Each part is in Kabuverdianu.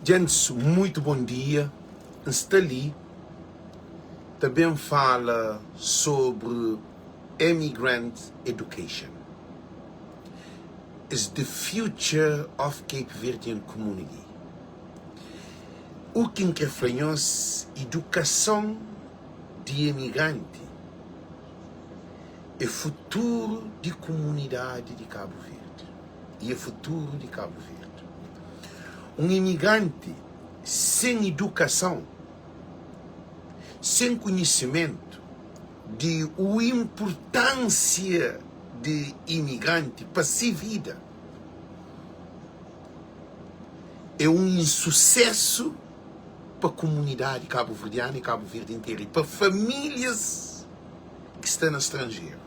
Djents muito bom dia, N sta li ta ben fala sobre Emigrant Education is the future of Cape Verdean community. U ki N kre fla nhos, idukason di emigranti é futuru di kumunidadi di Kabu Verdi i é futuru di Kabu Verdi. Un imigranti sen idukason, sen konhisimentu di u inpurtánsia di imigranti pa si vida, é un insusésu pa kumunidadi kabuverdianu i Kabu Verdi interu i pa famílias ki sta na stranjeru,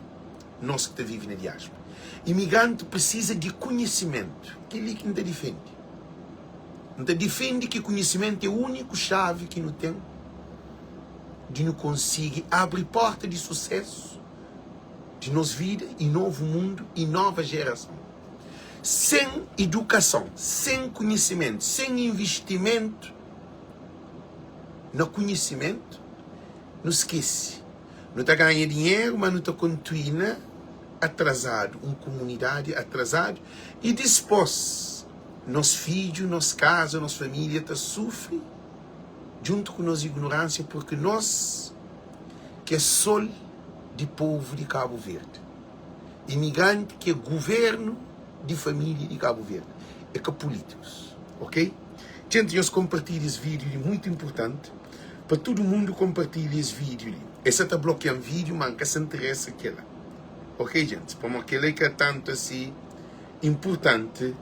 nos ki ta vive na diáspora. Imigranti prisiza di konhisimentu. Kel-li ki N ta difende. N ta difende ki konhisimentu é úniku xavi ki nu ten di nu konsigi abri porta di susésu di nos vida i novu mundu i nova jerason. Sen idukason, sen konhisimentu, sen invistimentu na konhisimentu, nu skese. Nu ta ganha dinheru, ma nu ta kontuina atrazadu, un kumunidadi atrazadu i dispos nos fidju, nos kaza, nos família ta sufri djuntu ku nos ignoránsia purki nos ki é sol di povu di Kabu Verdi. Imigranti ki é guvernu di família di Kabu Verdi, é ka pulítikus, ok? Djenti nhos konpartilha es vídiu li, muitu inpurtanti pa tudu mundu konpartilha es vídiu li. Es sa ta blokia-m vídiu, ma N ka sa nteresa kela, ok djentis? Pamodi kela é ka tantu asi inpurtanti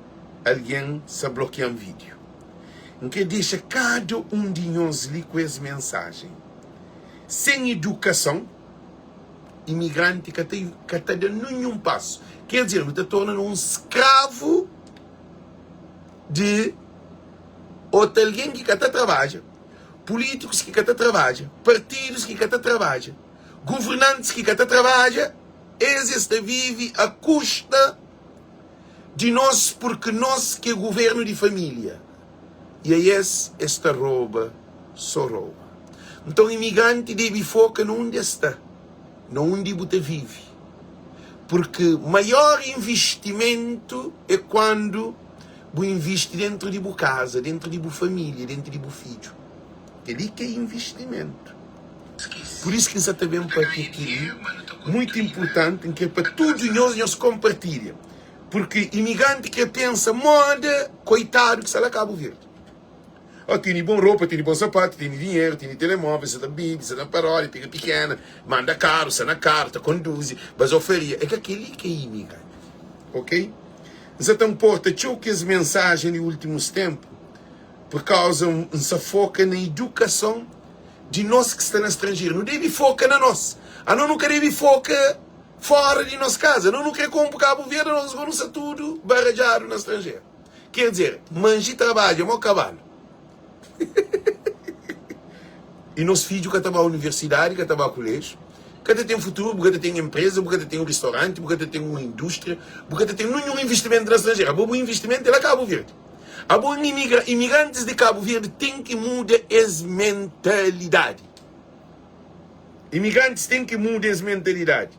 algen sa blokia-m vídiu. N kre dexa kada un di nhos li ku es mensajen, sen idukason, imigranti ka ta ka ta da ninhun pasu. Ker dizer, nu ta torna na un skravu di otu algen ki ka ta trabadja, pulítikus ki ka ta trabadja, partidus ki ka ta trabadja, guvernantis ki ka ta trabadja, es es ta vive a kusta di nos purki nos ki é guvernu di família i a es es ta roba so roba. Nton imigranti debe foka na undi es sta, na undi bu ta vive, purki maior invistimentu é kuandu bu invisti dentru di bu kaza, dentru di bu família, dentru di bu fidju. Kel-li ki é invistimentu. Pur isu ki N sa ta ben pâpia kel-li, mutu inpurtanti, N krê pa tudu nhos, nhos konpartilha. Purki imigranti krê pensa móda koitadu ki sta la Kabu Verdi. Ó, tene bon ropa, tene bon sapatu, tene dinheru, tene telemóvel, sa ta bebe, sa ta paródia, pega pikena, manda karu, sta na karu, ta konduzi, bazofaria. É ka kel-li ki é imigranti, ok? N sa ta nporta txeu ku es mensajen di últimus ténpu purkauza N sa foka na idukason di nos ki sta na stranjeru. Nu debe foka na nos. Anos nu ka debe foka fora di nos kaza. Anos nu kre konpo Kabu Verdi, anos go nu sta tudu baradjadu na stranjeru. Ker dizer, manji trabadja mo kabalu. I nos fidju ka ta ba universidadi, ka ta ba kuleju, ka ta ten futuru, bu ka ta ten enpreza, bu ka ta ten un ristoranti, bu ka ta ten un indústria, bu ka ta ten ninhun invistimentu na stranjeru. Abo bu invistimentu é la Kabu Verdi. Abo imigra, imigrantis di Kabu Verdi ten ki muda es mentalidadi. Imigrantis ten ki muda es mentalidadi.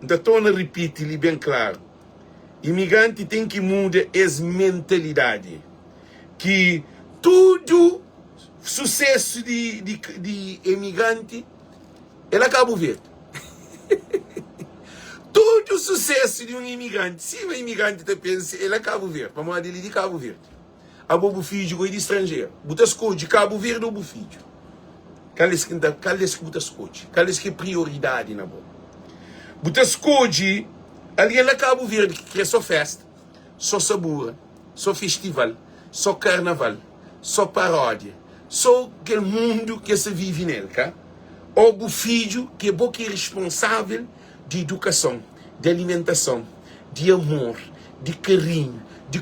N ta torna ripiti li ben klaru, imigranti ten ki muda es mentalidadi ki tudu susesu di, di, di emigranti é la Kabu Verdi. Tudu susesu di un imigranti, sima imigranti ta pensa, é la Kabu Verdi, pamodi el é di Kabu Verdi. Abo bu fidju go é di stranjeru, bu ta skodje Kabu Verdi ô bu fidju? Kal es ki N ta, kal es ki bu ta skodje? Kal es ki é prioridadi na bo? Bu ta skodje algen la Kabu Verdi ki kre sô festa, sô sabura, sô festival, sô karnaval, sô paródia, sô kel mundu ki es ta vive nel, ka? Ô bu fidju ki é bo ki é responsável di idukason, di alimentason, di amor, di karinhu, di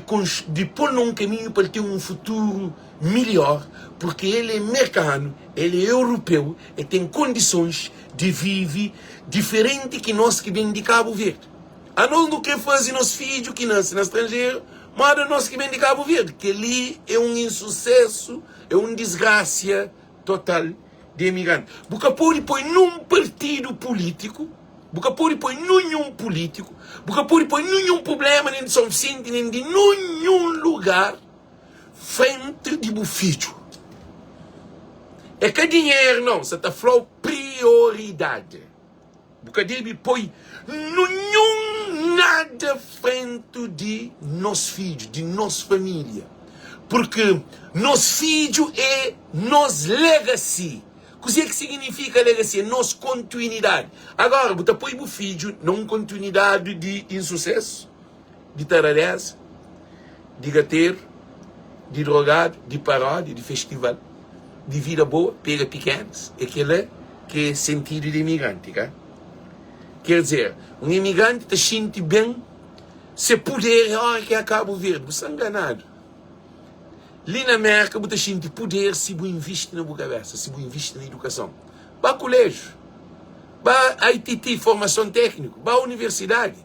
di pô-l na un kaminhu pa el ten un futuru milhor, purki el é merkanu, el é europeu, el ten kondisons di vive diferenti ki nos ki ben di Kabu Verdi. Anos nu krê faze nos fidju ki nase na stranjeru. Moda nos ki ben di Kabu Verdi. Kel-li é un insusésu, é un disgrasia total di emigranti. Bu ka pode poi nun partidu pulítiku, bu ka pode poi nunhun pulítiku, bu ka pode poi nunhun prubléma nen di Son Visenti nen di nunhun lugar frenti di bu fidju. É ka dinheru nau, N sa ta fla-u prioridadi. Bu ka debe poi ninhun nada frentu di nos fidju, di nos família, purki nos fidju é nos legacy. Kuzê ki siginifika legacy? É nos kontinuidadi. Agora, bu ta poi bu fidju na un kontinuidadi di insusésu, di taradéza, di gateru, di drogadu, di paródia, di festival, di vida boa, pega pikénas. É kel-la ki é sentidu di imigranti, ka? Ker dizer, un imigranti ta xinti ben se puder óra ki é Kabu Verdi. Bu sta nganadu. Li na Mérka bu ta xinti puder si bu invisti na bu kabésa, si bu invisti na idukason. Ba kuléjiu, ba ITT, formason tékniku, ba universidadi.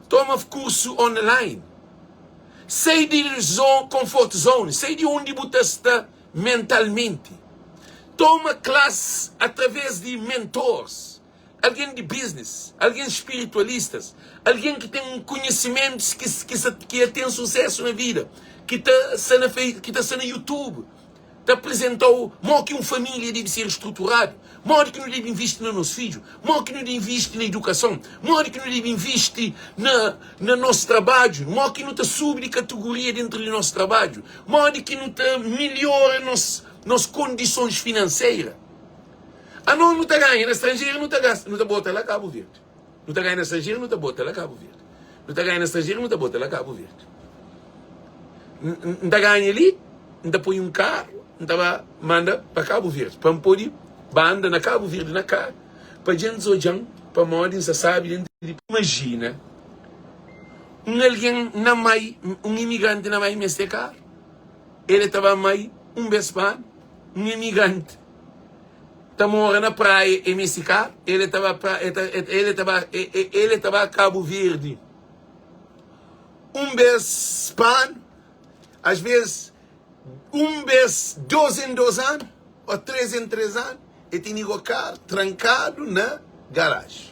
Toma kursu online. Sai di comfort zone, sai di undi bu ta sta mentalmenti. Toma class através di mentors, algen di business, algen spiritualistas, algen ki ten konhisimentus ki ki el ten susesu na vida, ki ta sta na ki ta sta na YouTube. ta aprizenta-u modi ki un família debe ser struturadu, modi ki nu debe invisti na nos fidju, modi ki nu debe invisti na idukason, modi ki nu debe invisti na na nos trabadju, modi ki nu ta subi di kategoria dentru di nos trabadju, modi ki nu ta melhora nos nos kondisons finanseira. Anos nu ta ganha na stranjeru, nu ta gasta, nu ta bota la Kabu Verdi. Nu ta ganha na stranjeru, nu ta bota la Kabu Verdi. Nu ta ganha na stranjeru, nu ta bota la Kabu Verdi. N ta ganha li, N ta poi un karu, N ta ba manda pa Kabu Verdi, pa N pode ba anda na Kabu Verdi na karu, pa djentis odja-m, pamodi N sa sabi dentru di. Imajina un algen na mai, un imigranti na mai meste karu, el ta ba mai un bes pa anu, un imigranti. Ta mora na praia e meste karu, el ta ba pra, el ta, el ta ba, el ta ba Kabu Verdi un bes pa anu, as ves un bes dos en dos anu o tres en tres anu, el tene go karu trankadu na garaji.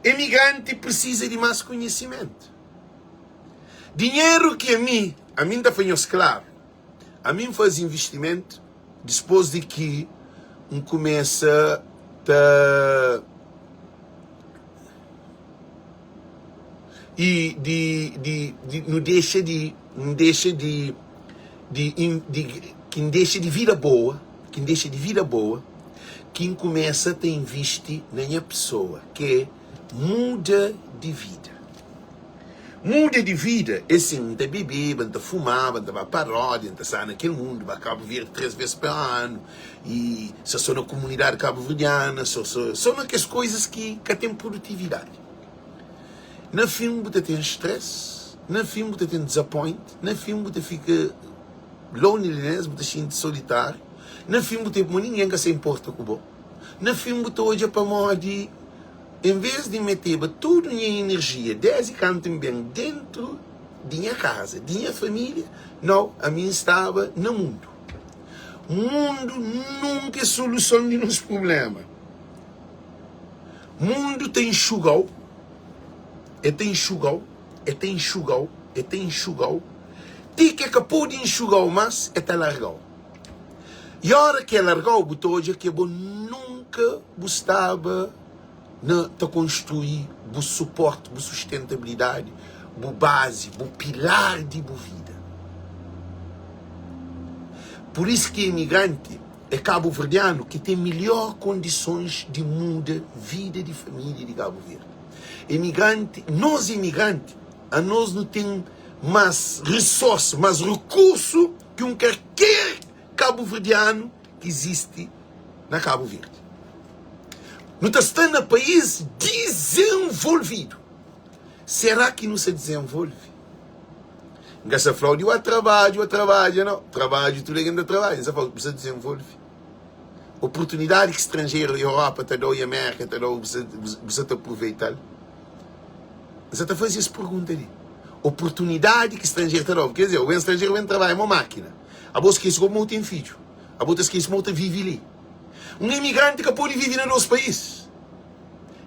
Emigranti prisiza di mas konhisimentu. Dinheru ki ami, ami N ta fla nhos klaru, Ami N faze investimentu dispôs di ki N kumesa ta i di di di nu dexa di N dexa di di di ki N dexa di vida boa ki N dexa di vida boa ki N kumesa ta invisti na nha pesoa ki é muda di vida. Muda di vida é sin, N ta bebeba, N ta fumaba, N ta ba paródia, N ta sa na kel mundu, ba Kabu Verdi 3 bes pa anu, i sa so na komunidadi kabuverdiana, so so so na kes koizas ki ka ten produtividadi. Na fin bu ta ten stress, na fin bu ta ten dizapoint, na fin bu ta fika loneliness, bu ta xinti solitáriu, na fin bu ta ma ningen ka sa inporta ku bo, na fin bu ta odja pamodi. En vês di N meteba tudu nha inerjia désdi kantu N ben déntu di nha kaza, di nha família, nau, ami N staba na mundu. Mundu nunka é soluson di nos prubléma. Mundu ta inxuga-u, el ta inxuga-u, el ta inxuga-u, el ta inxuga-u, ti ki el ka pode inxuga-u más, el ta larga-u. I óra ki el larga-u, bu ta odja ki abo nunka bu staba na ta konstrui bu suporti, bu sustentabilidadi, bu bazi, bu pilar di bu vida. Pur isu ki imigranti é kabuverdianu ki ten milhor kondisons di muda vida di família di Kabu Verdi. Imigranti, nos imigranti, anos nu ten más resorsu, más rekursu ki un karker kabuverdianu ki izisti na Kabu Verdi. Nu ta sta na país dizenvolvidu. Será ki nu sa dizenvolve? N ka sa fla-u di ba trabadju, ba trabadja, nau. Trabadju, tudu algen ta trabadja. N sa fla-u, bu sa dizenvolve. Oportunidadi ki stranjeru, Europa ta da-u i Amérika ta da-u, bu sa ta aproveita-l? N sa ta faze es pergunta li. Oportunidadi ki stranjeru ta da-u. Ker dizer, bu ben stranjeru, bu ben trabadja mo makina. Abo skese como bu ten fidju. Abo ta skese ma bu ta vive li. Un imigranti ka pode vive na nos país.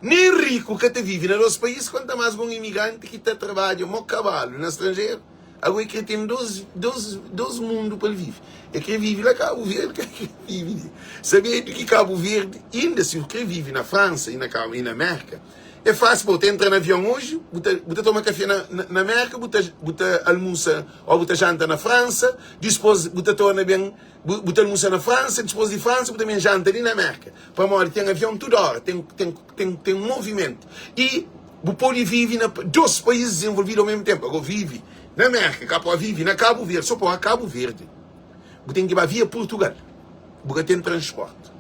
Nen riku ka ta vive na nos país, konta más un imigranti ki ta trabadja mo kabalu na stranjeru. Ago e kre ten dos mundu pa el vive. E kre vive la Kabu Verdi, ka kre vive li. Sabedu ki Kabu Verdi, inda si bu kre vive na Fransa i na Merka, é fásil pa bu ta entra na avion oji, bu ta bu ta toma kafé na na Merka, bu ta bu ta almusa ô bu ta janta na Fransa, dispôs bu ta torna ben bu bu ta almusa na Fransa, dispôs di Fransa bu ta ben janta li na Merka. Pamodi ten avion tudu óra, ten ten ten ten movimentu i bu pode vive na dôs país dizenvolvidu omesmu ténpu. Agora vive na Merka ka pode vive na Kabu Verdi, sô pa Kabu Verdi bu ten ki ba via Purtugal, bu ka ten transpórti.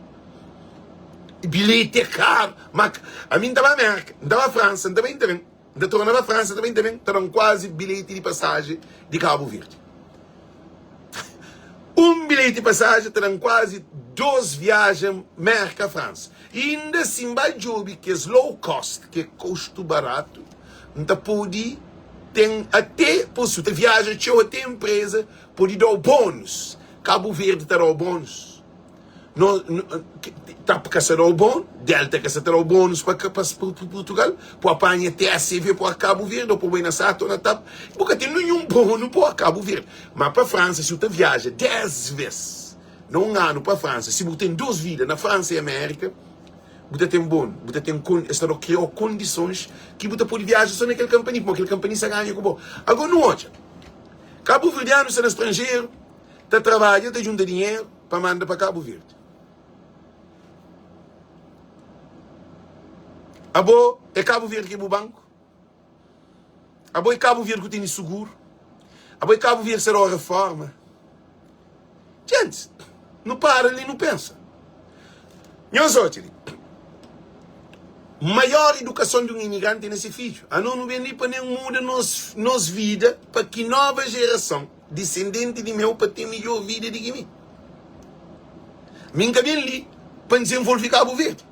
Bilheti é karu. Ma ami N ta ba Merka, N ta ba Fransa, N ta bai, N ta ben. N ta torna ba Fransa, N ta bai, N ta ben. Ta da-m kuazi bilheti di pasaji di Kabu Verdi. Un bilheti di pasaji ta da-m kuazi dos viajen Merka-Fransa. I inda si N ba djobe kes low cost, ki é kostu baratu, N ta pode ten ate, pur si bu ta viaja txeu, ate enpreza pode da-u bónus. Kabu Verdi ta da-u bónus. No, no, TAP ka sa da-u bon, Delta ka sa ta da-u bónus pa, pa, pa Purtugal, pa panha TACV pa Kabu Verdi, ou pa bai na SATA ou na TAP, bu ka ten ninhun bónu pa Kabu Verdi. Ma pa Fransa, si bu ta viaja 10 vês na un anu pa Fransa, si bu ten dos vida na Fransa e Amérika, bu ta ten bónu, bu ta ten, es ta da-u kria-u kondisons ki bu ta pode viaja so na kel kanpani, pamodi kel kanpani sa ganha ku bo. Agora nu odja, kabuverdianu sta na stranjeru, ta trabadja, ta djunta dinheru, pa manda pa Kabu Verdi. Abo é Kabu Verdi ki é bu banku? Abo é Kabu Verdi ku tene suguru? Abo é Kabu Verdi sa da reforma? Djentis, nu para li nu pensa. Nhos odja li. Maior idukason di un imigranti é na se fidju. Ano nu ben li pa nen muda nos, nos vida pa ki nova jerason Disendenti di meu pa ten midjor vida di ki mi. Mi N ka ben li pa N dizenvolve Kabu Verdi.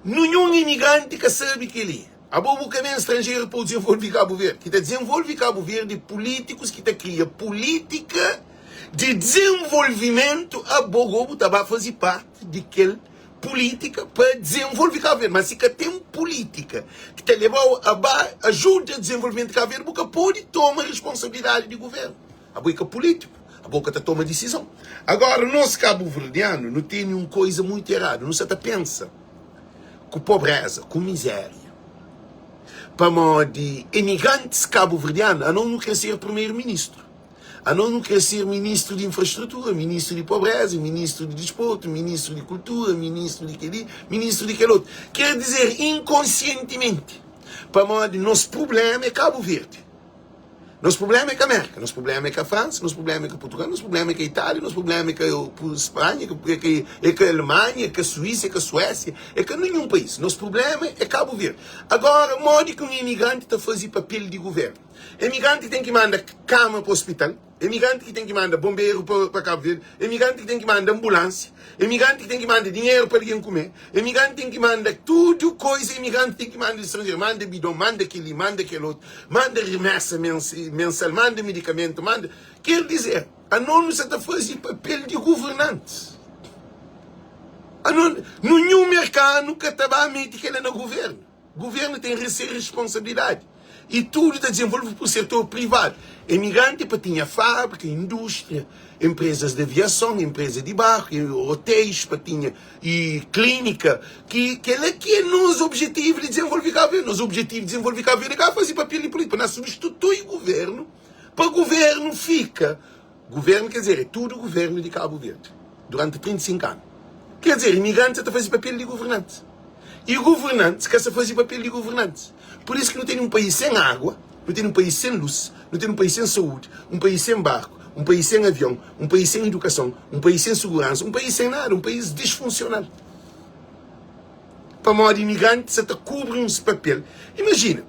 Ninhun imigranti ka sabe kel-li. Abo bu ka ben stranjeru pa bu dizenvolve Kabu Verdi. Ki ta dizenvolve Kabu Verdi é pulítikus ki ta kria pulítika di dizenvolvimentu. Abo go bu ta ba faze parti di kel pulítika pa dizenvolve Kabu Verdi. Ma si ka ten pulítika ki ta leba-u a ba ajuda dizenvolvimentu di Kabu Verdi, bu ka pode toma responsabilidadi di guvernu. Abo é ka pulítiku, abo ka ta toma disizon. Agora, nos kabuverdianu, nu tene un koiza muitu eradu, nu sa ta pensa ku pobreza, ku mizéria. Pamodi emigrantis kabuverdianu, anos nu kre ser primeru-ministru. Anos nu kre ser ministru di infrastrutura, ministru di pobreza, ministru di disportu, ministru di kultura, ministru di kel-li, ministru di kel otu. Ker dizer, inkonsientimenti, pamodi nos prubléma é Kabu Verdi. Nos prubléma é ka Mérka, nos prubléma é ka Fransa, nos prubléma é ka Purtugal, nos prubléma é ka Itália, nos prubléma é ka Spanha, é ka Alemanha, é ka Suísa, é ka Suésia, é ka ninhun país. Nos prubléma é Kabu Verdi. Agora, modi ki un imigranti ta faze papel di guvernu? Emigranti ki ten ki manda kama pa ospital, emigranti ki ten ki manda bonberu pa Kabu Verdi, emigranti ki ten ki manda anbulansia, emigranti ki ten ki manda dinheru pa algen kume, emigranti ten ki manda tudu koiza, emigranti ten ki manda di stranjeru, manda bidon, manda kel-li, manda kel otu, manda rimesa mensal, manda medikamentu, manda. Ker dizer, anos nu sa ta faze papel di guvernantis. Anos, ninhun merkanu ka ta ba mete kel-la na guvernu. Guvernu ten se responsabilidadi y tudu ta dizenvolve pur setor privadu. Emigranti pa tinha fábrika, indústria, enprezas di aviason, enpreza di barku, otéis pa tinha y klínika. Ki kel-la ki é nos objetivu di dizenvolve Kabu Verdi. Nos objetivu di dizenvolve Kabu Verdi é ka faze papel di pulítika, pa na substitui guvernu, pa guvernu fika. Guvernu ker dizer é tudu guvernu di Kabu Verdi duranti 35 anu. Ker dizer imigrantis sa ta faze papel di guvernantis y guvernantis ka sa faze papel di guvernantis. Pur isu ki nu tene un país sen agua, nu tene un país sen lus, nu tene un país sen saúdi, un país sen barku, un país sen avion, un país sen idukason, un país sen suguransa, un país sen nada, un país disfunsional. Pamodi imigrantis sa ta kubri uns papel. Imajina,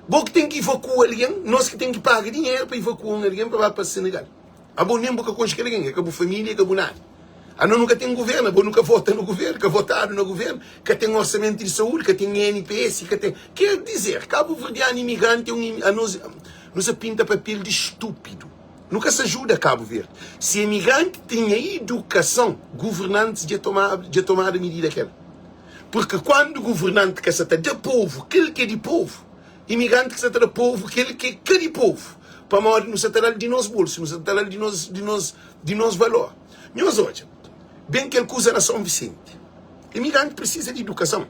bo ki ten ki ivakua algen, nos ki ten ki paga dinheru pa ivakua un algen pa ba pa Senegal. Abo nen bu ka konxe kel algen, é ka bu família, é ka bu nada. Anos nu ka ten guvernu, abo nu ka vota na guvernu, ka votadu na guvernu, ka ten orsamento di saúdi, ka ten INPS, ka ten. Ker dizer, kabuverdianu imigranti é un, anos. Nu sa pinta papel di stúpidu. Nu ka sa juda Kabu Verdi. Si emigranti tinha idukason, guvernantis dja tomaba, dja tomada midida kel. Purki kuandu guvernanti ka sa ta da povu kel ki é di povu, imigranti ki sa ta da povu kel ki é ka di povu. Pamodi nu sa ta da-l di nos bolsu, nu sa ta da-l di nos, di nos, di nos valor. Nhos odja ben kel kuza na Son Visenti. Imigranti prisiza di idukason.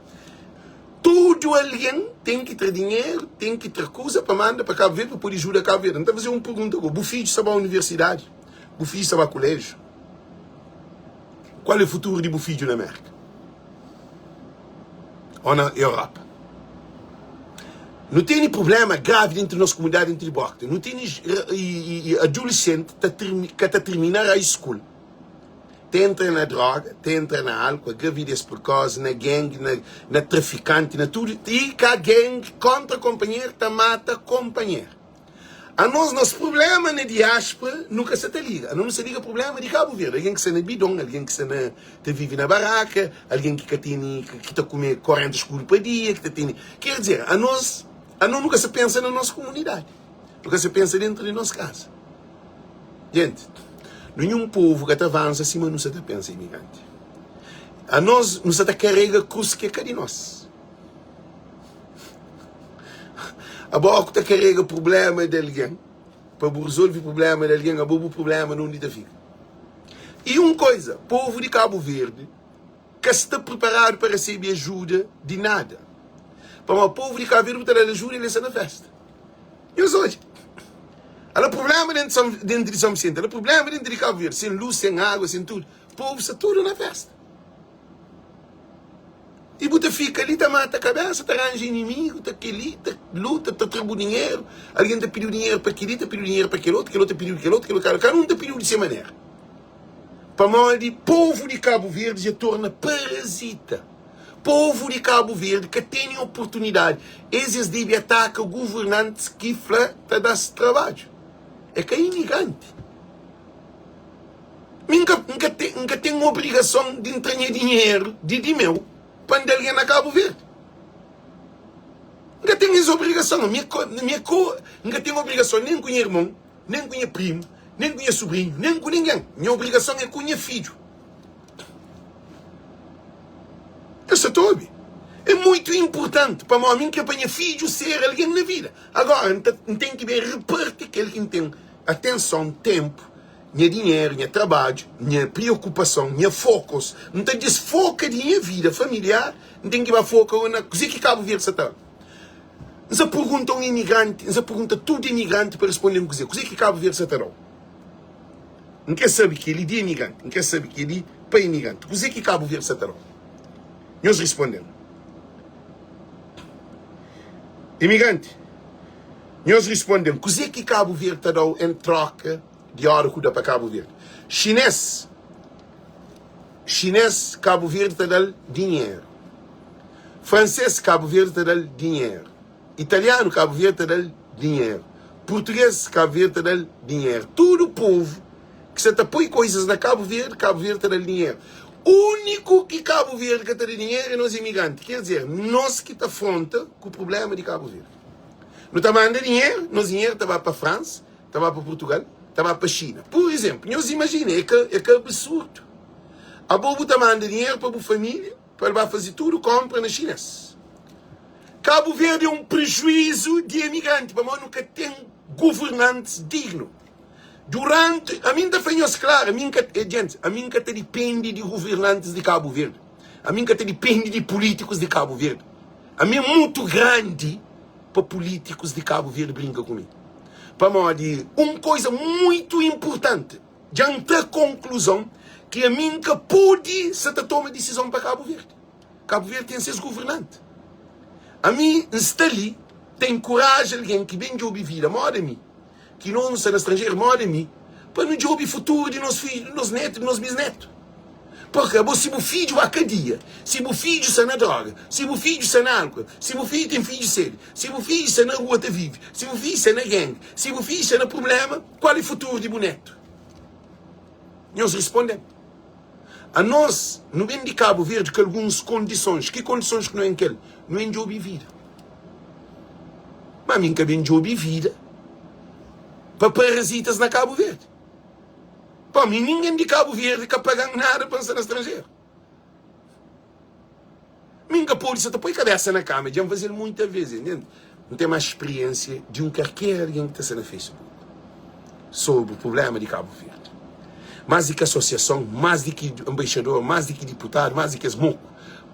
Tudu algen ten ki tra dinheru, ten ki tra kuza pa manda pa Kabu Verdi pa pode juda Kabu Verdi. N ta faze un pergunta ago, bu fidju sta ba universidadi? Bu fidju sta ba kuléjiu? Kual é futuru di bu fidju na Mérka ô na Europa? Nu tene prubléma gravi dentu nos komunidadi, dentu di Brockton. Nu tene adulesenti ka ta tirmina high school. Ta entra na droga, ta entra na álcool, gravidez precoce, na gang, na, na traficante, na tudo. E ka gang contra companheiro, ta mata companheiro. Anos, nos problema na diáspora, nu ka sa ta liga. Anos nu sa liga problema di Cabo Verde. Alguém ki sta na bidon, alguém ki sta na, ta vive na barraca, alguém ki ka tene, ki ta kume 40 escudo pa dia, ki ta tene. Quer dizer, anos, anos nu ka sa pensa na nos comunidade. Nu ka sa pensa dentro di nos casa. Gente, ninhun povu ka ta avansa sima nu sa ta pensa imigranti. Anos nu sa ta karega krus ki é ka di nos. Abo ku ta karega prublema di algen pa bu rezolve prublema di algen, abo bu prublema na undi ta fika. I un koiza, povu di Kabu Verdi ka sta priparadu pa resebe ajuda di nada. Pamodi povu di Kabu Verdi bu ta da-l ajuda el sta na festa. Nhos odja, ala prublema dentu São, dentu di São Vicente, ala prublema dentu di Cabo Verde, sen luz, sen água, sen tudu. Povu sta tudu na festa. I bu ta fika li ta mata kabesa, ta ranja inimigu, ta keli, ta luta, ta tra bu dinheru. Algen ta pidiu dinheru pa keli, ta pidiu dinheru pa kel otu, kel otu ta pidiu di kel otu, kel otu, kada un ta pidiu di se manera. Pamodi povu di Cabo Verde dja torna parazita. Povu di Kabu Verdi ka tene oportunidadi. Es es debe ataka guvernantis ki fla ta das trabadju. É ka imigranti. Mi nka nka te nka ten obrigason di ntra nha dinheru di di meu pa nda algen na Kabu Verdi. Nka ten es obrigason. Mi é ko mi é ko nka ten obrigason nen ku nha irmon, nen ku nha primu, nen ku nha subrinhu, nen ku ningen. Nha obrigason é ku nha fidju. Eu sa ta obi. É muito importante pamodi mi N kre pa nha fidju ser algen na vida. Agora N ta N ten ki ben reparti kel ki N ten, atenson, tenpu, nha dinheru, nha trabadju, nha priokupason, nha focus. N ta disfoka di nha vida familiar, N ten ki ba foka na kuze ki Kabu Verdi sa ta. N sa pergunta un imigranti, N sa pergunta tudu imigranti pa responde-m kuze, kuze ki Kabu Verdi sa ta da-u? N kre sabe keli di imigranti, N kre sabe keli pa imigranti. Kuzê ki Kabu Verdi sa ta da-u? Nhos risponde-m. Imigranti, nhos risponde-m. Kuzê ki Kabu Verdi ta da-u en troka di óra ku da pa Kabu Verdi? Xinês, xinês, Kabu Verdi ta da-l dinheru. Fransês, Kabu Verdi ta da-l dinheru. Italianu, Kabu Verdi ta da-l dinheru. Purtugês, Kabu Verdi ta da-l dinheru. Tudu povu ki sa ta poi koizas na Kabu Verdi, Kabu Verdi ta da-l dinheru. Úniku ki Kabu Verdi ka ta da dinheru é nos imigranti. Ker dizer, nos ki ta fronta ku prubléma di Kabu Verdi. Nu ta manda dinheru, nos dinheru ta ba pa Fransa, ta ba pa Purtugal, ta ba pa Xina. Pur izénplu, nhos imajina, é ka, é ka absurdu. Abo bu ta manda dinheru pa bu família, Pa el ba faze tudu konpra na xinês. Kabu Verdi é un prejuizu di emigranti pamodi nu ka ten guvernantis dignu. Duranti, ami N ta fla nhos klaru, ami N ka, gentis, ami N ka ta dipende di guvernantis di Kabu Verdi. Ami N ka ta dipende di pulítikus di Kabu Verdi. Ami é mutu grandi pa pulítikus di Kabu Verdi brinka ku mi. Pamodi un koiza muitu inpurtanti. Dja N tra konkluzon ki ami N ka pode sa ta toma disizon pa Kabu Verdi. Kabu Verdi ten ses guvernanti. Ami N sta li ta enkoraja algen ki ben djobe vida moda mi, ki no nu sta na stranjeru moda mi, pa nu djobe futuru di nos fidju, di nos netu, di nos bisnetu. Purki abo si bu fidju ba kadia, si bu fidju sta na droga, si bu fidju sta na álkol, si bu fidju ten fidju sedu, si bu fidju sta na rua ta vive, si bu fidju sta na gang, si bu fidju sta na prubléma, Kual é futuru di bu netu? Nhos risponde-m. Anos nu ben di Kabu Verdi ku alguns kondisons. Ki kondisons ki nu en kel? Nu en djobe vida. Ma mi N ka ben djobe vida. Pa parazitas na Kabu Verdi. Pa mi ningen di Kabu Verdi ka pagan nada pa N sta na stranjeru. Mi N ka pode sa ta poi kabesa na kama, dja N faze-l muita vez, entende? N ten mas spriensia di un karker algen ki ta sta na Facebook sobri prublema di Kabu Verdi. Mas di ki asosiason, mas di ki enbaixador, mas di ki diputadu, mas di ki es moku.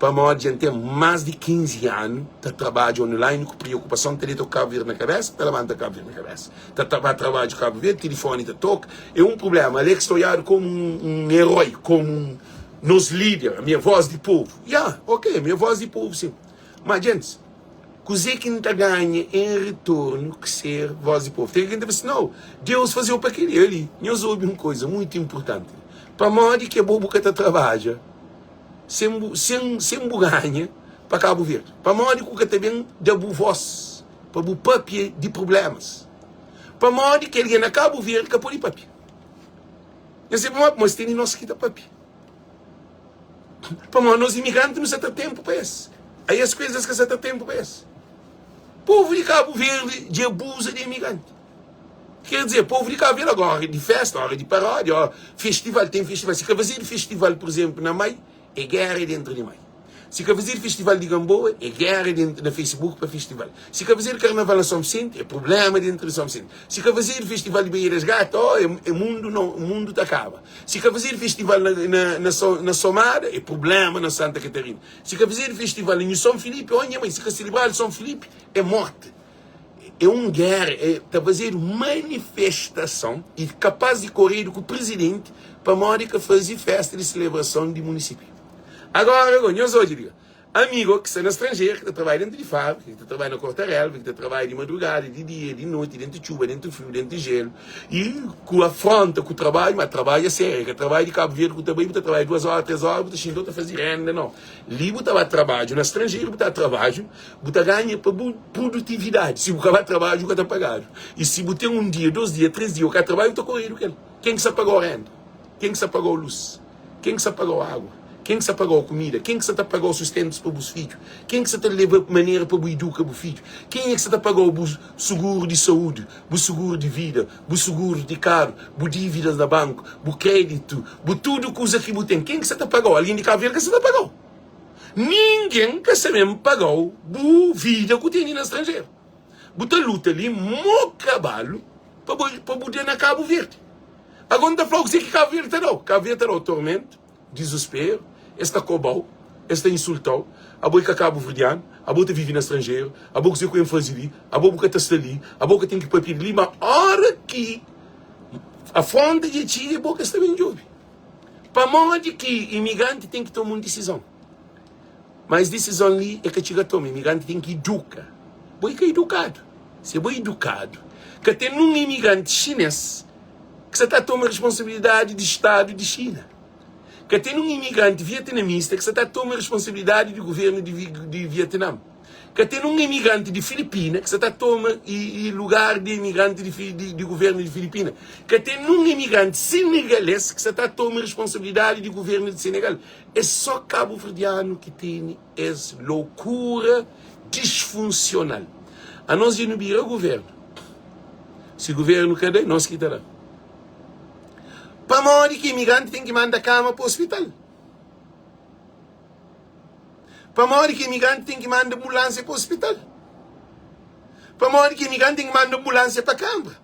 Pamodi dja N ten mas di 15 anu ta trabadja online ku priokupason, ta deta ku Kabu Verdi na kabesa, ta labanta ku Kabu Verdi na kabesa, ta ba trabadju Kabu Verdi, tilifoni ta toka. É un prublema. Alex ta oiadu komu un eroi, komu un nos lider, ami é voz di povu. Ya, ok, ami é voz di povu sin. Ma djentis, kuzê ki N ta ganha en retornu ki ser voz di povu? Ten algen ta fla si, nau, Deus faze-u pa kel-li. Ali, nhos obi un koza mutu inpurtanti. Pamodi ki abo bu ka ta trabadja sen bu, sen, sen bu ganha pa Kabu Verdi? Pamodi ku ka ta ben da bu voz pa bu papia di prublémas? Pamodi ki algen na Kabu Verdi ka pode papia? Nhos sabe pamodi? Pamodi es tene nos ki ta papia. Pamodi nos imigranti nu sa ta tenpu pa es. Aí es ku es es ka sa ta tenpu pa es. Povu di Kabu Verdi dja abuza di imigranti. Quer dizer, povu di Kabu Verdi agora ora di festa, ora di paródia, ora festival, ten festival. Si ka fazedu festival, por exemplo, na Mai, é guerra dentro di Mai. Si ka fazedu festival di Gamboa, é guerra dentro na Facebook pa festival. Si ka fazedu carnaval na São Vicente, é problema dentro di São Vicente. Si ka fazedu festival di Baía das Gatas, oh, é, é mundo não, mundo ta kaba. Si ka fazedu festival na, na, na, na Somada, é problema na Santa Catarina. Si ka fazedu festival na Nhu São Filipe, oh nha mãe, si ka celebradu São Filipe, é morte. É un guerra, é, ta fazedu manifestason e kapaz di koredu ku presidenti pamodi ka faze festa di celebrason di município. Agora, go, nhos odja li, amigo ki sta na stranjeru, ki ta trabadja dentu di fábrika, ki ta trabadja na korta relva, ki ta trabadja di madrugada, di dia, di noti, dentu txuba, dentu friu, dentu jelu, i ku afronta ku trabadju, ma trabadja sériu, ka trabadju di Kabu Verdi ku ta bai, bu ta trabadja duas ora, três ora, bu ta xinta, bu ta faze renda, nau. Li bu ta ba trabadju, na stranjeru bu ta trabadju, bu ta ganha pa bu produtividadi. Si bu ka ba trabadju, bu ka ta pagadu. I si bu ten un dia, dos dia, três dia, bu ka trabadju, bu ta koredu kel. Ken ki sta pagau renda? Ken ki sta pagau lus? Ken ki sta pagau agu? Ken ki sta pagau kumida? Ken ki sta ta pagau sustentus pa bus fidju? Ken ki sta ta leba manera pa bu iduka bu fidju? Kenha ki sta ta pagau bu suguru di saúdi, bu suguru di vida, bu suguru di karu, bu dívidas na banku, bu kréditu, bu tudu kuza ki bu ten? Ken ki sta ta pagau? Algen di Kabu Verdi ka sta ta pagau. Ningen ka sta ben pagau bu vida ku tene na stranjeru. Bu ta luta li mo kabalu pa bu da na Kabu Verdi. Agora N ta fla-u kuzê ki Kabu Verdi ta da-u. Kabu Verdi ta da-u tormentu, dizusperu, es ta koba-u, es ta insulta-u, abo é ka kabuverdianu, abo ta vive na stranjeru, abo kuzê ku N faze li, abo bu ka ta sta li, abo ka ten ki papia di li. Ma óra ki afronta dja txiga, é bo ki es ta ben djobe. Pamodi ki imigranti ten ki toma un disizon? Ma es disizon li e ka txiga toma. Imigranti ten ki iduka. Bo e ka idukadu. Si bo idukadu, ka ten nun imigranti xines ki sa ta toma responsabilidadi di stadu di Xina. Ka ten nun imigranti vietnamista ki sa ta toma responsabilidadi di guvernu di Vietnam. Ka ten nun imigranti di Filipina ki sa ta toma lugar di imigranti di guvernu di Filipina. Ka ten nun imigranti senegalês ki sa ta toma responsabilidadi di guvernu di Senegal. É só kabuverdianu ki tene es loukura disfunsional. Anos dja nu bira guvernu. Si guvernu ka da, nos ki ta da. Pamodi ki imigranti ten ki manda kama pa ospital? Pamodi ki imigranti ten ki manda ambulansia pa ospital? Pamodi ki imigranti ten ki manda ambulansia pa kambra?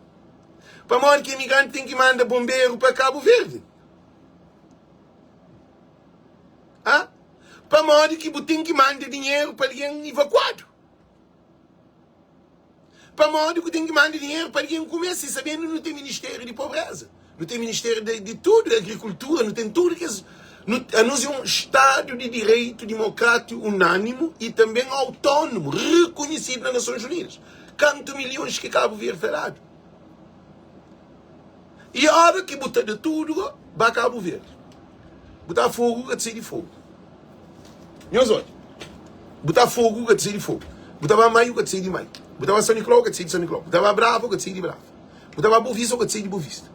Pamodi ki imigranti ten ki manda bonberu pa Kabu Verdi? Ah, pamodi ki bu ten ki manda dinheru pa algen ivakuadu? Pamodi ku ten ki manda dinheru pa algen kume si sabendu nu ten ministériu di pobreza, nu ten ministériu di, di tudu, di agrikultura, nu ten tudu kes nu, anos é un stadu di direitu dimokratiku unânimu i tanben autónomu, rekonhesidu na Nasons Unidas. Kantu milhons ki Kabu Verdi ta dadu? I ora ki bu ta da tudu go, ba Kabu Verdi. Bu ta fogu ka ta sai di fogu. Nhos odja. Bu ta fogu ka ta sai di fogu. Bu ta ba Maio ka ta sai di Maio. Bu ta ba São Nicolau ka ta sai di São Nicolau. Bu ta ba Brava ka ta sai di Brava. Bu ta ba Boa Vista ka ta sai di Boa Vista.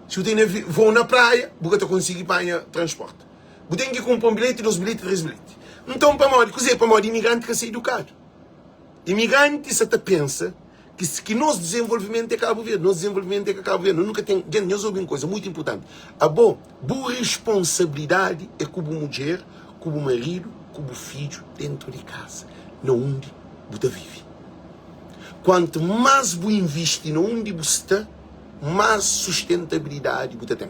Si bu tene voo na praia, bu ka ta konsigi panha transporti. Bu ten ki kunpra un bilheti, dos bilheti, tres bilheti. Nton pamodi? Kuzê? Pamodi imigranti ka sa idukadu. Imigranti sa ta pensa. Ki, ki nos dizenvolvimentu é Kabu Verdi, nos dizenvolvimentu é ka Kabu Verdi. Nu nunka ten, djent, nhos obi un koza mutu inpurtanti, abo, bu responsabilidadi é ku bu mudjer, ku bu maridu, ku bu fidju dentu di kaza, na undi bu ta vive. Kuantu más bu invisti na undi bu sta, más sustentabilidadi bu ta ten.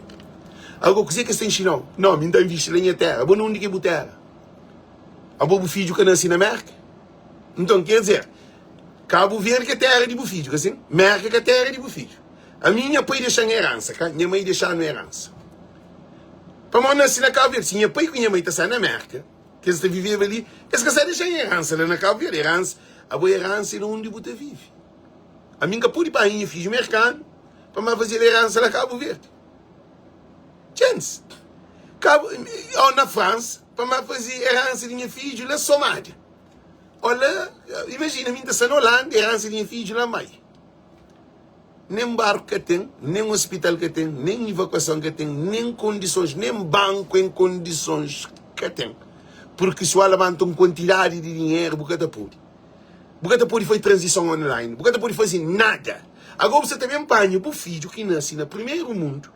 Agora, kuzê ki es ta inxina-u? Não, mi N ta invisti la nha téra. Abo na undi ki é bu téra? Abo bu fidju ka nase na Mérka? Nton, ker dizer, Kabu Verdi ka téra di bu fidju, ka sin? Mérka ka téra di bu fidju. Ami, nha pai dexa-m eransa, ka? Nha mai dexa-nu eransa. Pamodi N nase na Kabu Verdi. Si nha pai ku nha mai ta sta na Mérka, ki es ta viveba li, es ka sta dexa-m eransa la na Kabu Verdi. Eransa, abo eransa é na undi bu ta vive. Ami N ka pode panha nha fidju merkanu pa N ba faze-l eransa la Kabu Verdi. Djents, Kabu, o na Fransa, pa N ba faze eransa di nha fidju la Somália. O la, imajina, mi N ta sta na Olanda, eransa di nha fidju la Mai. Nen barku ka ten, nen ospital ka ten, nen ivakuason ka ten, nen kondisons, nen banku en kondisons ka ten. Purki si bu labanta un kuantidadi di dinheru, bu ka ta pode. Bu ka ta pode faze tranzison online, bu ka ta pode faze nada. Agora bu sa ta ben panha bu fidju ki nase na primeru mundu,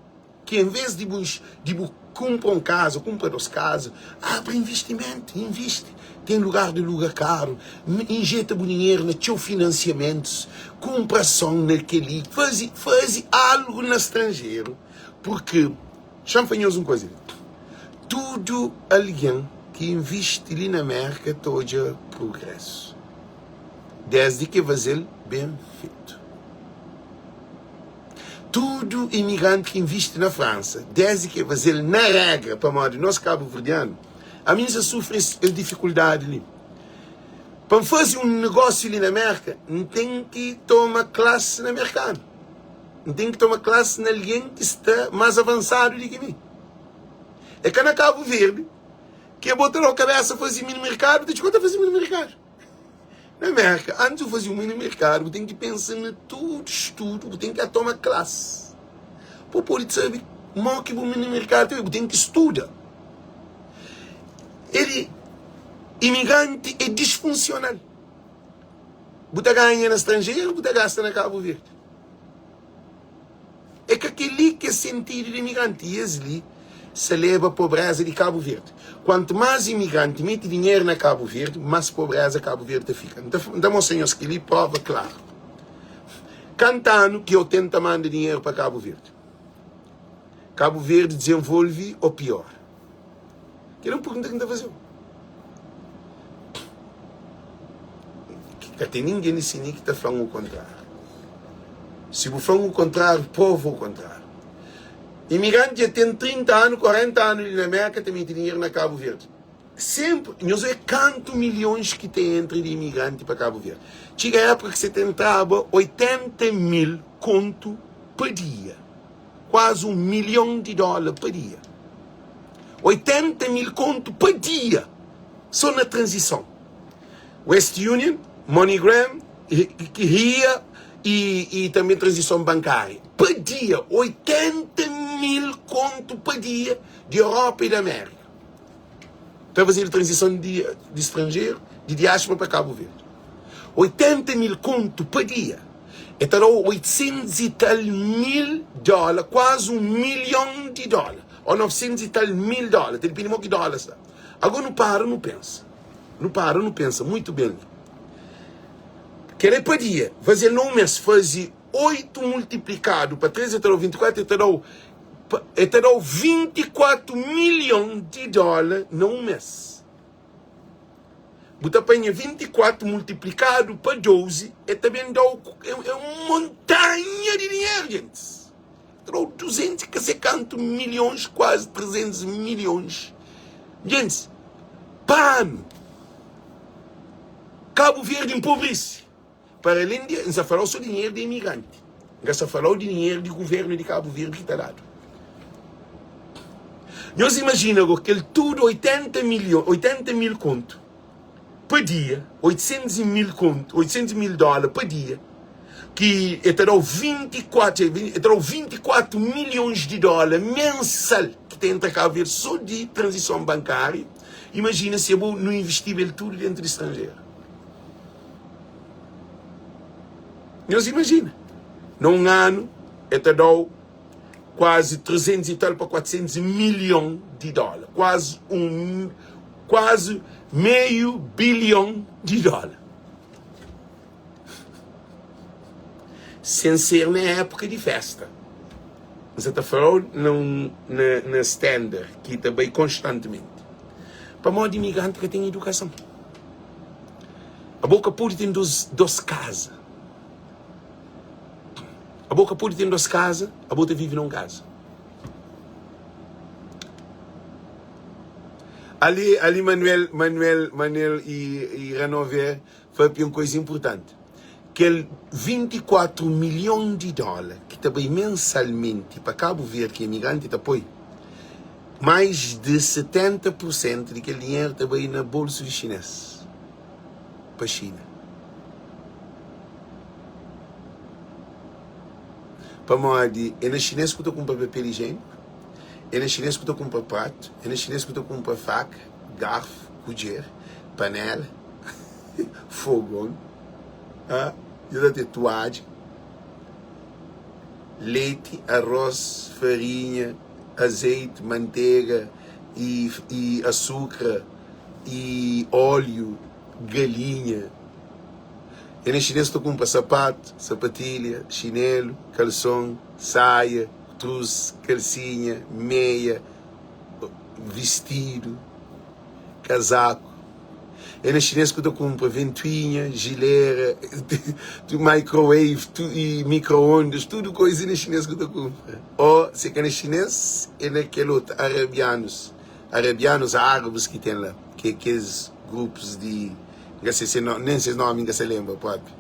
ki en vez di bu di bu kunpra un kaza, kunpra dos kaza, abri investimentu, invisti. Ten lugar di luga karu, injeta bu dinheru na txeu finansiamentus, kunpra ason na kel-li, faze faze algu na stranjeru, purki xa-m fla nhos un kuza li, tudu algen ki invisti li na Mérka ta odja prugrésu, désdi ki e faze-l ben fetu. Tudu imigranti ki invisti na Fransa, desdi ki e faze-l na regra, pamodi nos kabuverdianu, ami N sa sufri es difikuldadi li. Pa N faze un negósiu li na Merka, N ten ki toma klasi na merkanu. N ten ki toma klasi na algen ki sta más avansadu di ki mi. É ka na Kabu Verdi ki e bota na kabésa faze mini merkadu, ta txi ta faze mini merkadu. Na Merka, antis bu faze un mini merkadu, bu ten ki pensa na tudu studu, bu ten ki toma klas. Bu pode sabe mo ki bu mini merkadu ta bai, bu ten ki studa. Ele, imigranti é disfunsional. Bu ta ganha na stranjeru, bu ta gasta na Kabu Verdi. É ka kel-li ki é sentidu di imigranti. I es li sa leba pobreza di Kabu Verdi. Kuantu más imigranti mete dinheru na Kabu Verdi, más pobreza Kabu Verdi ta fika. N ta mostra nhos kel-li prova klaru. Kantu anu ki eu tenta manda dinheru pa Kabu Verdi? Kabu Verdi dizenvolve ô piora? Kel é un pergunta ki N ta faze-u. Ka ten ningen li si-ni ki ta fla-m u kontráriu. Si bu fla-m u kontráriu, prova u kontráriu. Imigranti dja ten 30 anu, 40 anu li na Mérka ta mete dinheru na Kabu Verdi. Senpri, nhos oe kantu milhons ki ta entra di imigranti pa Kabu Verdi. Txiga époka ki se ta entraba 80 mil kontu pa dia. Kuazi un milhon di dóla pa dia. 80 mil kontu pa dia so na tranzison. West Union, MoneyGram, ria e, e também tranzison bankária. Pa dia, 80 mil kontu pa dia di Europa e di Amérika. Ta fazedu tranzison di, di stranjeru, di diáspora pa Kabu Verdi. 80 mil kontu pa dia. E ta da-u 800 i tal mil dóla, kuazi un milhon di dóla, ô 900 i tal mil dóla, ta dipende mo ki dóla sta. Agora nu para nu pensa, nu para nu pensa muitu ben li. Kel é pa dia, faze-l na un mês, faze 8 multiplikadu pa 3 e ta da-u 24, e ta da-u e ta da-u 24 milhon di dóla na un mês. Bu ta panha 24 multiplikadu pa 12, e ta ben da-u é un montanha di dinheru, gentis. Ta da-u 200 i ka se kantu milhons, kuazi 300 milhons. Gentis, pa anu, Kabu Verdi npobrisi. Para alén di, N sa fala-u so dinheru di imigranti, N ka sa fala-u di dinheru di guvernu di Kabu Verdi ki ta dadu. Nhos imajina go kel tudu 80 milhon, 80 mil kontu pa dia, 800 mil kontu, 800 mil dóla pa dia, ki e ta da-u 24, e ta da-u 24 milhons di dóla mensal ki ta entra Kabu Verdi so di tranzison bankáriu. Imajina si abo nu investiba el tudu dentu di stranjeru. Nhos imajina, na un anu el ta da-u kuazi 300 i tal pa 400 milhon di dóla, kuazi un, kuazi meiu bilhon di dóla. Sen ser na épuka di fésta. N sa ta fla-u na un, na, na standard ki ta bai konstantimenti. Pamodi imigranti ka ten idukason. Abo ka pode ten dos kaza. Abo ka pode ten dos kaza, abo ta vive na un kaza. Ali, ali Manuel, Manuel, Manuel e, e Ranover papia un koza inpurtanti. Kel 24 milhon di dóla ki ta bai mensalmenti pa Kabu Verdi ki imigranti ta poi, mais di 70 pur sentu di kel dinheru ta bai na bolsu di xinês pa Xina. Pamodi é na xinês ku ta kunpra papel ijiéniku, é na xinês ku ta kunpra pratu, é na xinês ku ta kunpra faka, garfu, kudjer, panela, fogon, dja ta ten tuadja, leti, arroz, farinha. azeite, mantega e e asukra e óleo, galinha. E na xinês ta kunpra sapatu, sapatilha, xinelu, kalson, saia, trus, kalsinha, meia, vistidu, kazaku. E na xinês ku ta kunpra ventuinha, jilera, microwave e micro-ondas, tudu koisa e na xinês ku ta kunpra. Ô se ka na xinês, é na kel otu, arabianus, arabianus, árabis ki ten la, ki é kes grupus di, N ka se se nomi, nen ses nomi N ka sa lenbra propi.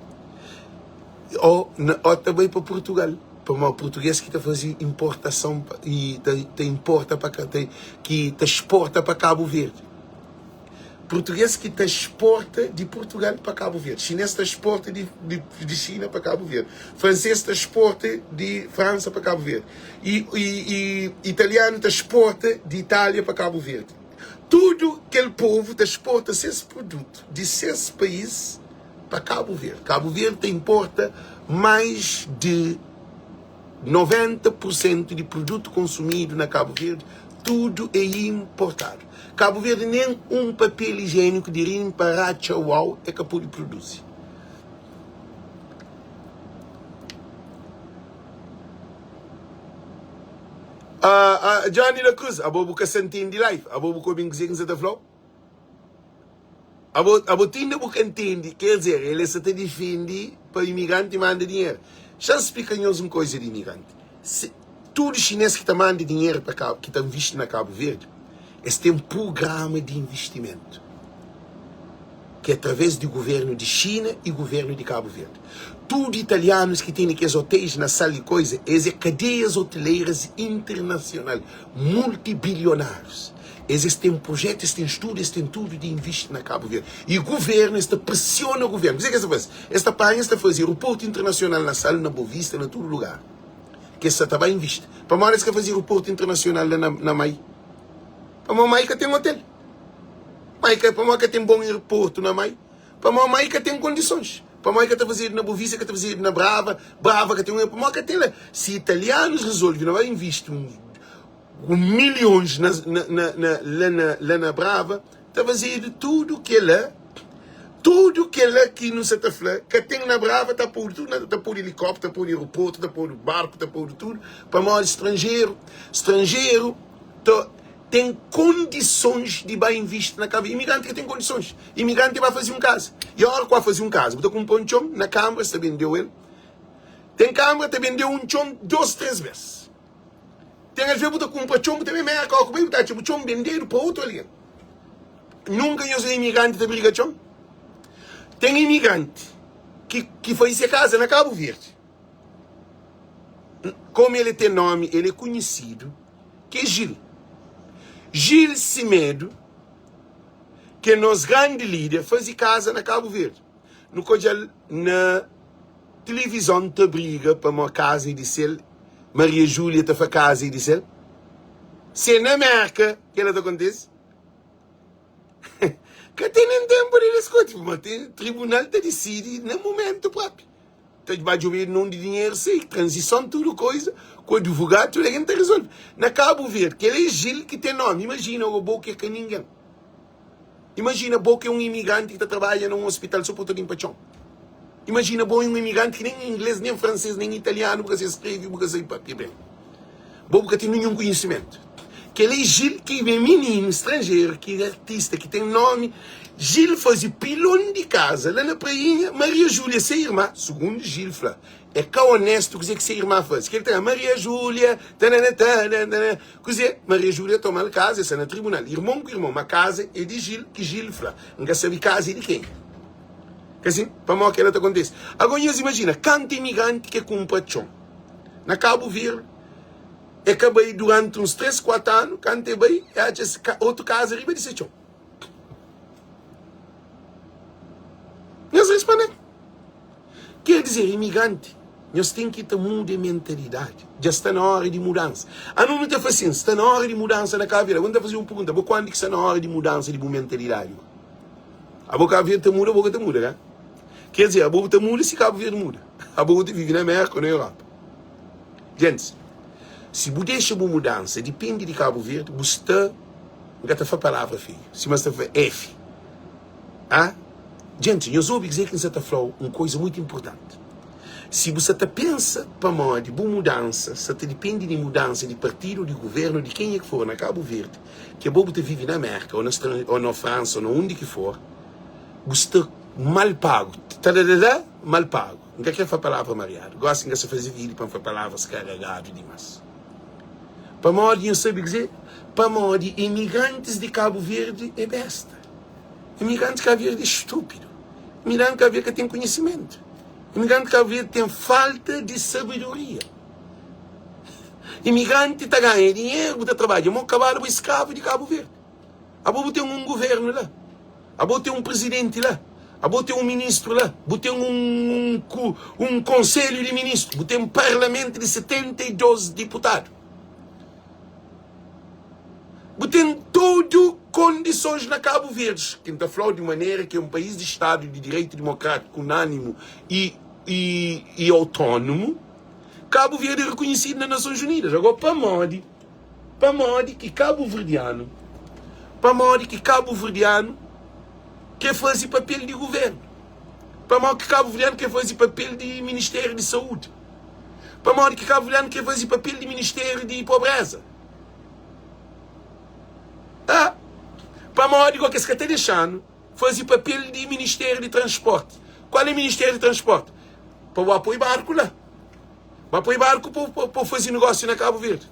Ô na, ô ta bai pa Purtugal, pamodi purtugês ki ta faze inportason i ta ta inporta pa ka, ta ki ta sporta pa Kabu Verdi. Purtugês ki ta exporta di Purtugal pa Kabu Verdi, xinês ta exporta di di Xina pa Kabu Verdi, fransês ta exporta di Fransa pa Kabu Verdi, i i i italianu ta exporta di Itália pa Kabu Verdi. Tudu kel povu ta exporta ses produtu di ses país pa Kabu Verdi. Kabu Verdi ta inporta mais di 90 pur sentu di produtu konsumidu na Kabu Verdi tudu é inportadu. Kabu Verdi nen un papel ijieniku di rinpa, ratxa uau é ka pode produzi. Ah, ah, Johnny da Cruz, abo bu ka sa ntende life, abo bu ka obi kuzê ki N sa ta fla-u? Abo, abo ti inda bu ka ntende, ker dizer, el sa ta difende pa imigranti manda dinheru. Xa N splika nhos un koza di imigranti. Se, tudu xinês ki ta manda dinheru pa Kabu, ki ta invisti na Kabu Verdi, es ten prugrama di invistimentu, ki é através di guvernu di Xina i guvernu di Kabu Verdi. Tudu italianus ki tene kes otéis na Sal i koza, es é kadeias oteleiras internasional, multibilionárius. Es es ten projetu, es ten studu, es ten tudu di invisti na Kabu Verdi. I guvernu, es ta presiona guvernu. Kuzê ki es ta faze? Es ta panha, es ta faze aeroportu internasional na Sal, na Bovista, na tudu lugar ki es sa ta ba invisti. Pamodi es ka faze aeroportu internasional la na, na Mai? Pamodi Mai ka ten otel. Mai ka, pamodi ka ten bon aeroportu na Mai? Pamodi Mai ka ten kondisons. Pamodi ka ta fazedu na Bovista, ka ta fazedu na Brava, Brava ka ten, pamodi ka ten la. Si italianus rezolve na ba invisti un Ku milhons na, na, na, na, la na, la na Brava, ta fazedu tudu kela, tudu kela ki nu sa ta fla, ka ten na Brava, ta podu tudu na, ta podu elikópteru, ta podu aeroportu, ta podu barku, ta podu tudu, pamodi stranjeru, stranjeru ta ten kondisons di ba invisti na Kabu Verdi. Imigranti ka ten kondisons. Imigranti ba faze un kaza. I óra ku ba faze un kaza, bu ta kunpra un txon na kanbra, es ta bende-u el. Ten kanbra ta bende-u un txon dos, tres bes. Ten alvês bu ta kunpra txon, bu ta ben Merka, óki bu bai bu ta atxa bu txon bendedu pa otu algen. Nunka nhos odja imigranti ta briga txon? Ten imigranti ki ki faze se kaza na Kabu Verdi. Komu el ten nomi, el é konhisidu, ki é Gil. Gil Semedo, ki é nos grandi líder, faze kaza na Kabu Verdi. Nu ka odja-l na tilivizon ta briga pamó kaza é di sel, Maria Júlia ta fla kaza é di sel. Se é na Merka kela ta kontise? Ka ten nen tenpu di diskuti, pamó ten tribunal ta disidi na mumentu propi. Ta ba djobedu na undi dinheru sai, tranzison tudu koiza, ku advogadu tudu algen ta rezolve. Na Kabu Verdi kel é Gil ki ten nomi, imajina go bo ki é ka ningen. Imajina bo ki é un imigranti ki ta trabadja na un ospital so pa bu ta limpa txon. Imajina bo é un imigranti ki nen ingles, nen franses, nen italianu bu ka sabe skrebe, bu ka sabe papia ben. Bo bu ka ten ninhun konhisimentu. Kel é Gil ki é mininu stranjeru, ki é artista, ki ten nomi. Gil faze pilon di kaza la na Prainha. Maria Júlia, se irma, sugundu Gil fla, é ka onéstu kuzê ki se irma faze. Kel ta Maria Júlia, tanana tanana. Kuzê? Maria Júlia toma-l kaza, el sta na tribunal. Irmon ku irmon, ma kaza é di Gil, ki Gil fla. N ka sabe kaza é di kenha. Ka sin? Pamodi kel-la ta kontise. Agora nhos imajina, kantu imigranti ki kunpra txon na Kabu Verdi, e ka bai duranti uns 3, 4 anu, kantu e bai, e atxa otu kaza riba di se txon. Nhos responde-m. Ker dizer, imigranti, nhos ten ki ta muda mentalidadi. Dja sta na óra di mudansa. Anu nu ta fla sin, sta na óra di mudansa na Kabu Verdi. Agora N ta faze un pergunta, bo kuandu ki sta na óra di mudansa di bu mentalidadi? Abo Kabu Verdi ta muda, bo ka ta muda, ka? Ker dizer, abo bu ta muda si Kabu Verdi muda. Abo bu ta vive na Merka ou na Europa. Gentis, si bu dexa bu mudansa dipende di Kabu Verdi, bu sta, N ka ta fla palavra feiu, sima N sta fla F. Ah? Djenti, nhos obi kuzê ki N sa ta fla-u, un koza mutu inportanti. Si bu sa ta pensa pamodi bu mudansa sa ta dipende di mudansa di partidu ô di govérnu, di kenha ki for na Kabu Verdi, ki abo bu ta vive na Mérka ô na ô na Fransa ô na undi ki for, bu sta mal pagu. Tadadadá, mal pagu. N ka krê fla palavra mariadu. Gósi N ka sa faze vídiu pa N fla palavras karagadu dimás. Pamodi nhos sabe kuzê? Pamodi imigrantis di Kabu Verdi é besta. Imigrantis di Kabu Verdi é stúpidu. Imigrantis di Kabu Verdi ka ten konhisimentu. Imigrantis di Kabu Verdi ten falta di sabedoria. Imigranti ta ganha dinheru, bu ta trabadja mô kabalu, bu é skravu di Kabu Verdi. Abo bu ten un guvernu la, abo ten un prizidenti la, abo ten un ministru la, bu ten un, un, un konselhu di ministru, bu ten parlamentu di 72 diputadu. Bu ten tudu kondisons na Kabu Verdi, ki N ta fla-u di manera ki é un país di Stadu di Direitu Dimokrátiku, unánimu i, i, i autónomu. Kabu Verdi é rekonhisidu na Nasons Unidas. Agora, pamodi? Pamodi ki kabuverdianu, pamodi ki kabuverdianu kre faze papel di guvernu? Pamodi ki kabuverdianu kre faze papel di Ministériu di Saúdi? Pamodi ki kabuverdianu kre faze papel di Ministériu di Pobreza? Ah, pamodi go kes ka ta dexa-nu faze papel di Ministériu di Transporti? Kual é Ministériu di Transporti? Pa bu apoi barku la. Ba poi barku pa pa faze negócio na Cabo Verde.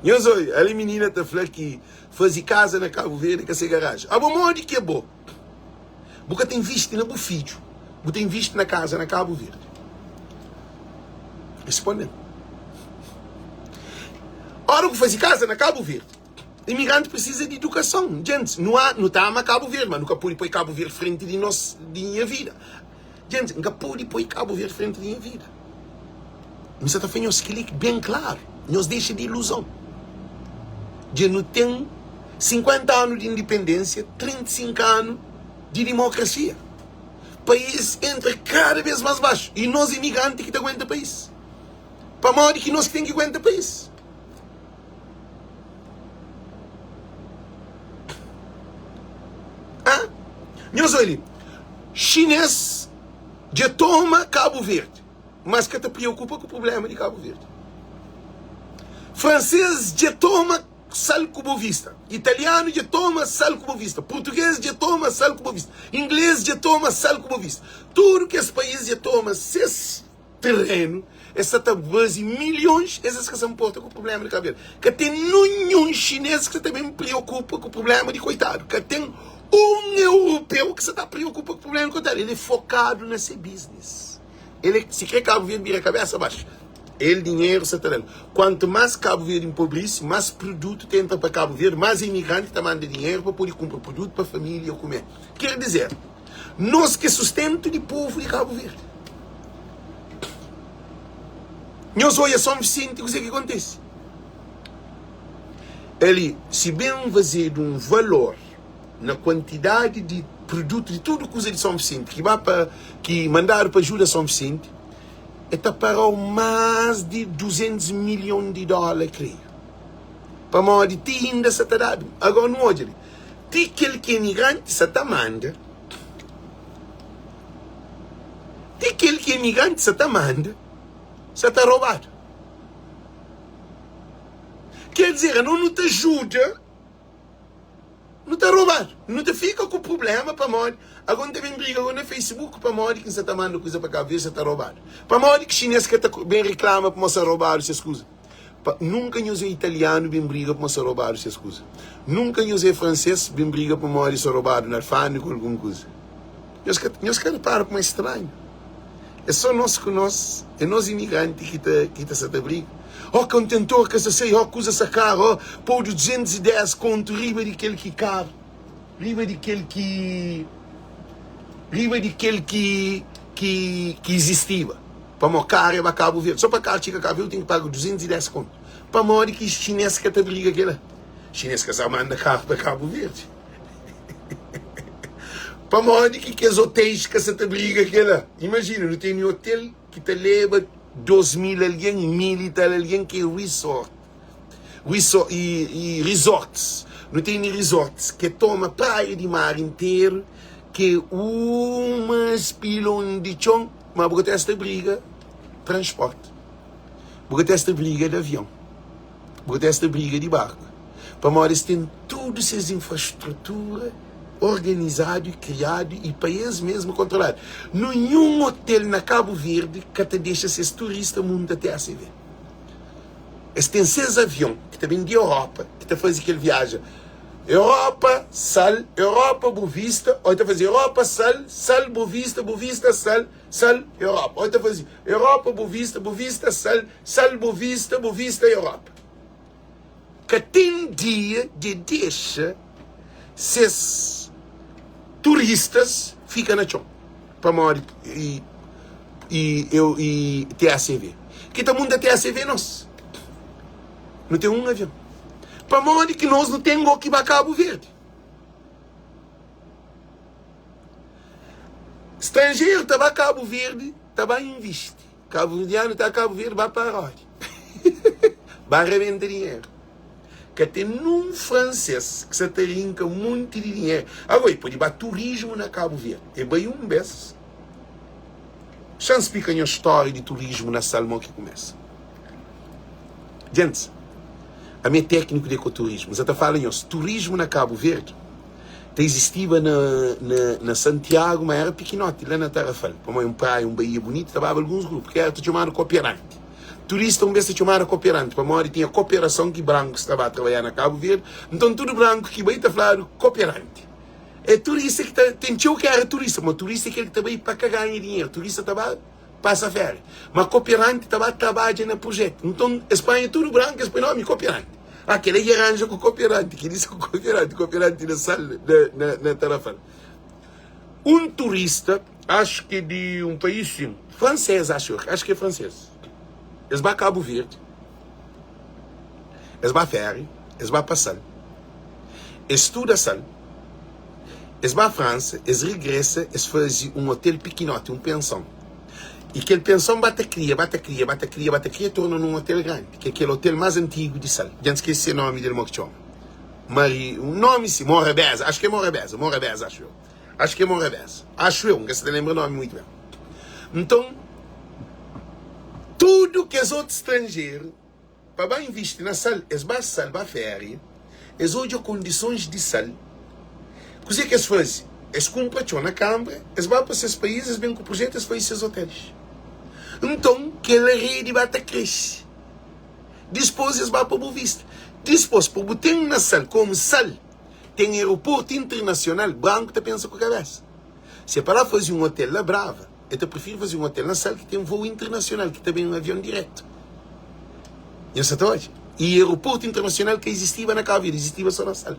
Nhos oi, ali menina ta fla ki faze casa na Cabo Verde ka se garagem. Abo modi ki é bo? Bu ka ta invisti na bu fidju, bu ta invisti na casa na Cabo Verde. Responde-m. Ora ku faze casa na Cabo Verde, Imigranti precisa di educason. Djentis, nu a, nu ta ama Cabo Verde, ma nu ka pode poi Cabo Verde frenti di nos, di nha vida. Djentis, N ka pode poi Cabo Verde frenti di nha vida. N sa ta fla nhos kel-li ben klaru. Nhos dexa di iluzon. Dja nu ten 50 anu di indipendênsia, 35 anu di dimokrasia. País entra kada bês más baxu. I nos imigranti ki ta aguenta país. Pamodi ki nos ki ten ki aguenta país? Ah, nhos oi li, xinês dja toma Kabu Verdi, mas ka ta priokupa ku prublema di Kabu Verdi. Fransês dja toma Sal ku Bovista, italianu dja toma Sal ku Bovista, purtugês dja toma Sal ku Bovista, inglês dja toma Sal ku Bovista. Tudu kes país dja toma ses terenu, es sa ta faze milhons, es es ka sa nporta ku prublema di Kabu Verdi. Ka ten ninhun xinês ki sa ta ben priokupa ku prublema di koitadu. Ka ten un europeu ki sa ta priokupa ku prublema di koitadu. El é fokadu na se biznis. El é, si kre Kabu Verdi bira kabesa baxu, el dinheru sa ta da-l. Kuantu más Kabu Verdi npobrisi, más produtu ta entra pa Kabu Verdi, más imigranti ta manda dinheru pa pode kunpra produtu pa família kume. Ker dizer, Nos ki é sustentu di povu di Kabu Verdi. Nhos oia Son Visenti kuzê ki kontise. Ali, si ben fazedu un valor na kuantidadi di. produtu di tudu kuza di Son Visenti ki ba pa ki mandadu pa ajuda Son Visenti e ta parau más di 200 milhon di dóla kreio pamodi ti inda sa ta dadu agora nu odja li ti kel ki emigranti sa ta manda ti kel ki emigranti sa ta manda sa ta robadu ker dizer ano nu ta ajuda Nu ta robadu, nu ta fika ku prubléma pamodi ago N ta ben briga ago na Facebook pamodi ki N sa ta manda kuza pa Kabu Verdi sa ta robadu. Pamodi ki xinês ka ta ben riklama pamodi sa robadu ses kuza. Pa nunka nhos é italianu ben briga pamodi sa robadu ses kuza. Nunka nhos é fransês ben briga pamodi sa robadu na alfândega ô algun kuza. Nhos ka nhos ka repara kuma é stranhu? É só nos ku nos, é nos imigranti ki ta ki ta sa ta briga. Ó kontentor ka sa sai, ó kuza sa karu, ó podu 210 kontu riba di kel ki karu, riba di kel ki riba di kel ki ki ki izistiba. Pamodi karu é ba Kabu Verdi, só pa karu txiga Kabu Verdi ten ki paga 210 kontu. Pamodi ki xinês ka ta briga kela? Xinês ka sa manda karu pa Kabu Verdi. Pamodi ki kes otéis ka sa ta briga kela? Imajina, nu tene otel ki ta leba 2000 algen, mil i tal algen ki é resort, resort i, i resorts. Nu tene resorts ki toma praia di mar interu, ki é umas pilon di txon, ma bu ka ta esta briga transporti, bu ka ta esta briga di avion. Bu ka ta esta briga di barku, pamodi es ten tudu ses infrastrutura organizadu i kriadu i pa es mesmu kontroladu. Ninhun otel na Kabu Verdi ka ta dexa ses turista munta TACV. Es ten ses avion ki ta ben di Europa, ki ta faze kel viaja Europa, Sal, Europa, Bovista, ô ta faze Europa, Sal, Sal, Bovista, Bovista, Sal, Sal, Europa. Ô ta faze Europa, Bovista, Bovista, Sal, Sal, Bovista, Bovista, Europa. Ka ten dia di dexa ses turistas fika na txon pamodi i i eu i TACV. Ki ta munta TACV é nos. Nu ten un avion. Pamodi ki nos nu ten go ki ba Kabu Verdi? Stranjeru ta ba Kabu Verdi ta ba invisti. Kabuverdianu ta Kabu Verdi ba paródia. Ba rabenta dinheru. Ka ten nun fransês ki sa ta rinka munti di dinheru. Agó, e pode ba turismu na Kabu Verdi. E bai un bês. Xa-m splika nhos stória di turismu na Sal mo ki kumesa. Djentis, ami é tékniku di ekoturismu. N sa ta fala nhos, turismu na Kabu Verdi ta izistiba na, na, na Santiagu, ma éra pikinoti, la na Tarrafal. Pamodi un praia, un baía bunitu, ta baba alguns grupu, ki éra ta txomadu koperanti. Turista un bes ta txomadu koperanti, pamodi tinha koperason ki brankus ta ba trabadja na Kabu Verdi. Nton, tudu branku ki bai ta fladu koperanti. É turista ki ta, ten txeu ki éra turista, ma turista é kel ki ta bai pa ka ganha dinheru, turista ta ba pasa féria. Ma koperanti ta ba trabadja na projetu. Nton, es panha tudu branku, es poi nomi koperanti. Ah, kel-la dja ranja ku koperanti, kel-li ku koperanti, koperanti na sal, na, na, na Tarrafal. Un turista, acho que di un país, sim, fransês, acho eu, acho que é fransês. Es ba Kabu Verdi, es ba féria, es ba pa sal, es studa sal, es ba Fransa, es regresa, es faze un otel pikinoti, un pensão. I kel penson ba ta kria, ba ta kria, ba ta kria, ba ta kria, torna nun otel grandi, ki é kel otel más antigu di Sal. Dja N skese se nómi di el mo ki txoma. Mari, un nómi si, Morabeza, axu ki é Morabeza, Morabeza, axu eu. Axu ki é Morabeza. Axu eu, N ka sa ta lenbra nómi muitu ben. Nton, tudu kes otu stranjeru Pa ba invisti na sal, es ba sal, ba féria, es odja kondisons di sal. Kuzê ki es faze? Es kunpra txon na kanbra, es ba pa ses país, es ben ku prujétu, es faze ses otélis. Nton, kel redi ba ta krese. Dispôs, es ba pa Bovista. Dispôs, pa bu ten na sal, komu sal ten aeroportu internasional, branku ta pensa ku kabésa. Si é pa la faze un otel la Brava, el ta prifiri faze un otel na Sal ki ten voo internasional, ki ta ben avion diretu. Nhos sa ta odja? I aeroportu internasional ka izistiba na Kabu Verdi, izistiba so na Sal.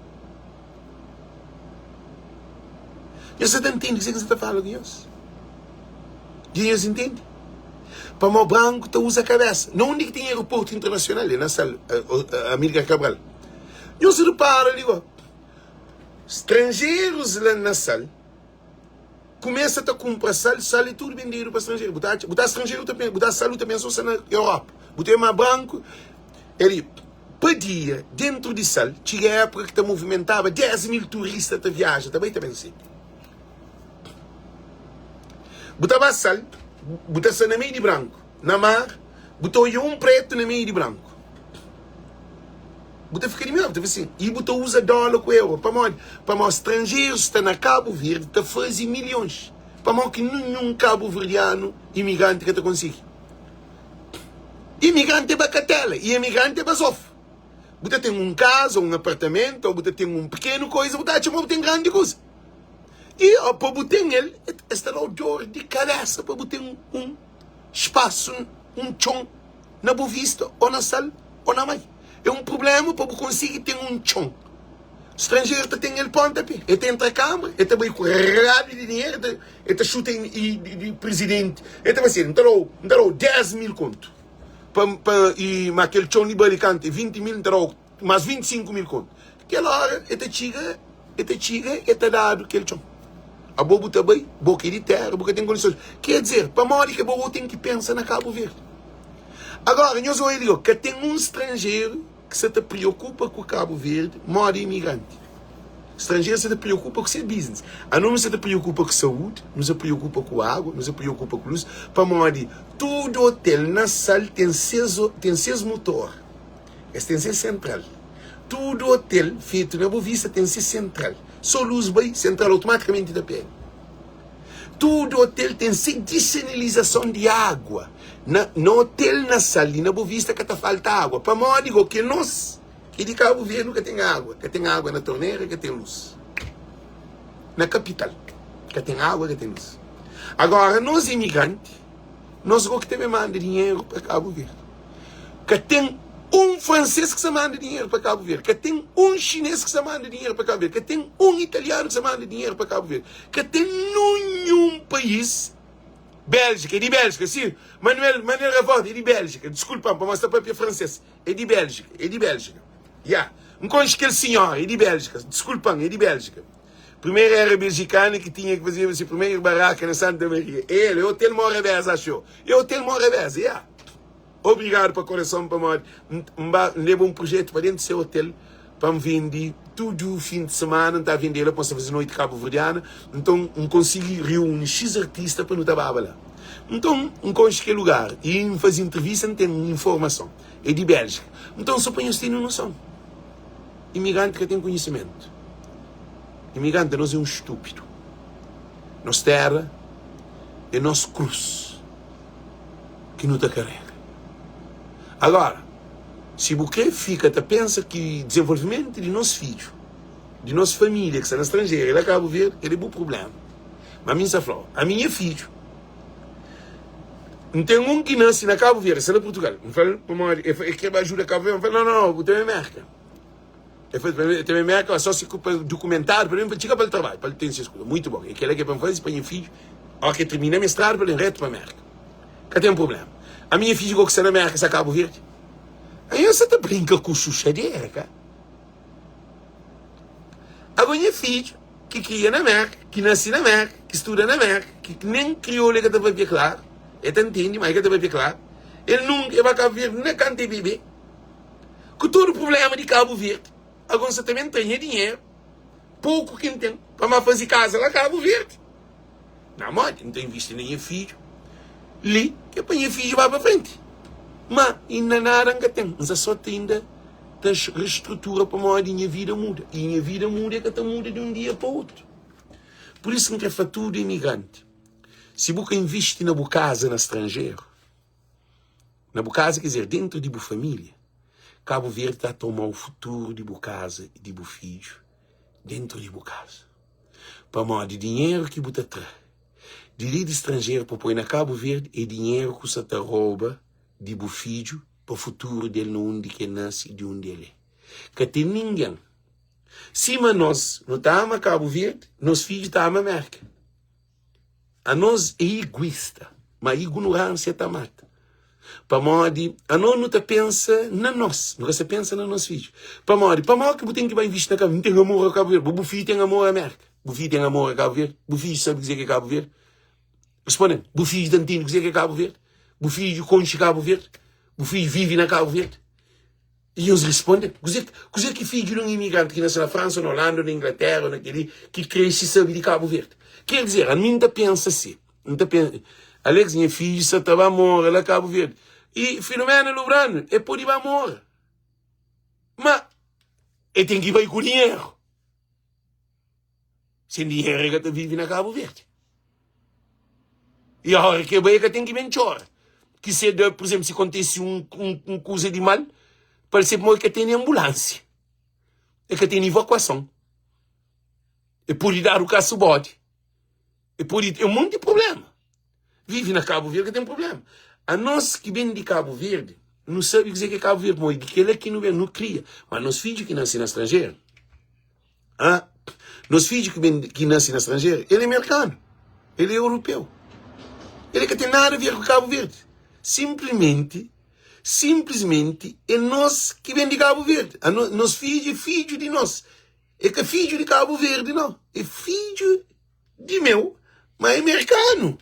Nhos sa ta ntende kuzê ki N sa ta fala ku nhos? Dja nhos ntende? Pamodi branku ta uza kabésa. Na undi ki ten aeroportu internasional? É na Sal, Amílcar Cabral. Nhos repara li, go. Stranjerus la na Sal. Kumesa ta kunpra sal, sal é tudu bendedu pa stranjeru. Bu ta atxa, bu ta stranjeru ta pensa, bu ta sal bu ta pensa sta na Europa. Bu ta ma branku, el pa dia dentru di sal, txiga époka ki ta movimentaba 10 mil turista ta viaja, ta bai ta ben seti. Bu ta ba sal, bu ta sta na meiu di branku, na mar, bu ta odja un pretu na meiu di branku. Bu ta fika dimiradu, bu ta fla sin, i bu ta uza dóla ku euro. Pamodi? Pamodi stranjerus sta na Kabu Verdi ta faze milhons. Pamodi ki ninhun kabuverdianu imigranti ka ta konsigi? Imigranti é bakatela i imigranti é bazofu. Bu ta ten un kaza, un apartamentu, ô bu ta ten un pikenu koiza, bu ta atxa ma bu ten grandi kuza. I pa bu ten el, es ta da-u dor di kabésa pa bu ten un spasu, un txon na bu vista, ô na sal, ô na mai. É un prubléma pa bu konsigi ten un txon. Stranjeru ta ten el ponta pé, el ta entra kâmara, el ta bai ku rabi di dinheru, el ta xuta prizidenti, el ta fla si, N ta da-u, N ta da-u 10 mil kontu pa, pa, i ma kel txon li bali kantu? É 20 mil, N ta da-u más 25 mil kontu. Kel óra el ta txiga, el ta txiga, el ta dadu kel txon. Abo bu ta bai, bo ki é di téra, bu ka ten kondisons. Ker dizer, pamodi ki abo bo ten ki pensa na Kabu Verdi? Agora, nhos odja li, ka ten un stranjeru ki sa ta priokupa ku Kabu Verdi moda imigranti. Stranjeru sa ta priokupa ku se business. Anos nu sa ta priokupa ku saúdi, nu sa priokupa ku água, nu sa priokupa ku lus, pamodi tudu hotel na Sal ten ses ten ses mutor, es ten ses sentral. Tudu hotel fetu na Bovista ten se sentral. So lus bai, sentral automaticamente ta pega. Tudu hotel ten se disanilizason di água. Na, na hotel na Sal i na Bovista ka ta falta água. Pamodi go ke nos ki di Kabu Verdi nu ka ten água. Ka ten água na tornera, ka ten lus. Na kapital ka ten água, ka ten lus. Agora nos imigranti, nos go ki ta ben manda dinheru pa Kabu Verdi. Ka ten un fransês ki sa manda dinheru pa Kabu Verdi, ka ten un xinês ki sa manda dinheru pa Kabu Verdi, ka ten un italianu ki sa manda dinheru pa Kabu Verdi, ka ten nunhun país, Béljika, é di Béljika, si, Manuel, Manuel Ravorda é di Béljika, diskulpa-m pamodi N sta papia fransês, é di Béljika, é di Béljika, ya, N konxe kel sinhora, é di Béljika, diskulpa-m, é di Béljika. Primeru era beljikana ki tinha ki fazeba se primeru baraka na Santa Maria, el, é Hotel Morabeza, axu eu, é Hotel Morabeza, ya. Obrigadu pa korason pamodi N ba N leba un projetu pa dentu se hotel pa N vende tudu fin di semana N ta vende la pa N sta faze noiti kabuverdiana nton N konsigi riuni xis artista pa nu ta baba la nton N konxe kel lugar i N faze intrivista N ten informason é di Béljika nton so pa nhos tene noson imigranti ka ten konhisimentu imigranti anos é un stúpidu nos téra é nos krus. ki nu ta karega. Agora, si bu kre fika ta pensa ki dizenvolvimentu di nos fidju, di nos familia ki sta na stranjeru, la Kabu Verdi, kel é bu prublema. Ma mi N sta fla-u, ami nha fidju, N ten un ki nase na Kabu Verdi, sta na Purtugal. N fla-l pamodi el kre ba ajuda Kabu Verdi, N fla-l, no, no, bu ta ben Merka. El fla, el ta ben Merka, só si pa dokumentadu pa el ben txiga pa el trabadja, pa el ten ses kuza. Muitu bon. É kela ki é pa N faze pa nha fidju, óra ki el tirmina mestradu, pa el ben retu pa Merka. Ka ten prubléma. Ami nha fidju gosi sta na Merka, sta Kabu Verdi. Aí nhos sa ta brinka ku xuxadera, ka? Ago nha fidju ki kria na Merka, ki nasi na Merka, ki studa na Merka, ki nen kriolu el ka ta papia klaru, el ta ntende, ma el ka ta papia klaru, el nunka el ba Kabu Verdi na kantu el bebe. Ku tudu prubléma di Kabu Verdi, ago N sa ta ben tra nha dinheru, poku ki N ten, pa N ba faze kaza la Kabu Verdi. Na modi? N ta invisti na nha fidju li, ki é pa nha fidju ba pa frenti. Má, inda nada N ka ten. N sta sô ta inda ta restrutura pamodi nha vida muda. I nha vida muda e ka ta muda di un dia pa otu. Pur isu ki N krê fla tudu imigranti, si bu ka invisti na bu kaza na stranjeru, Na bu kaza, quer dizer, dentro di bu família, Kabu Verdi ta tomau futuru di bu kaza i di bu fidju dentro di bu kaza. Pamodi dinheru ki bu ta tra di li di stranjeru pa poi na Kabu Verdi é dinheru ku sa ta roba di bu fidju pa futuru del na undi ki el nasi i di undi el é. Ka ten ningen sima nos, nu ta ama Kabu Verdi, nos fidju ta ama Merka. Anos é iguista, ma ignorânsia ta mata. Pamodi anos nu ta pensa na nos, nu ka sta pensa na nos fidju. Pamodi, pamodi ki bu ten ki bai invisti na Kabu Verdi? N ten amor a Kabu Verdi, bo bu fidju ten amor a Merka. Bu fidju ten amor a Kabu Verdi? Bu fidju sabe kuzê ki é Kabu Verdi? Responde-m, bu fidju ta ntende kuzê ki é Kabu Verdi? Bu fidju konxe Kabu Verdi? Bu fidju vive na Kabu Verdi? I nhos responde-m, kuzê, kuzê ki fidju di un imigranti ki nase na Fransa, na Holanda, na Inglatéra, na kel-li, ki kresce sabe di Kabu Verdi? Ker dizer, ami N ta pensa si, N ta pensa, Alex, nha fidju sa ta ba mora la Kabu Verdi. I Filomena Lubrano, e pode ba mora. Ma e ten ki bai ku dinheru. Sen dinheru e ka ta vive na Kabu Verdi. I ora ki e bai e ka ten ki ben txora. Ki se da, pur izemplu, si kontisi un, un, un kuza di mal, pa el sebe ma e ka tene anbulansia, e ka tene evakuason, e pode dadu kasu bodi, e pode ten un monti problema. Vive na Kabu Verdi ka ten problema. Anos ki ben di Kabu Verdi, nu sabe kuzê ki é Kabu Verdi, pamodi di kel-la ki nu ben, nu kria. Ma nos fidju ki nase na stranjeru, ah, nos fidju ki ben ki nase na stranjeru, el é merkanu, el é europeu, el ka ten nada a ver ku Kabu Verdi. Sinplimenti, sinplismenti é nos ki ben di Kabu Verdi. Ano, nos fidju é fidju di nos. É ka fidju di Kabu Verdi, nau. É fidju Di meu, ma é merkanu.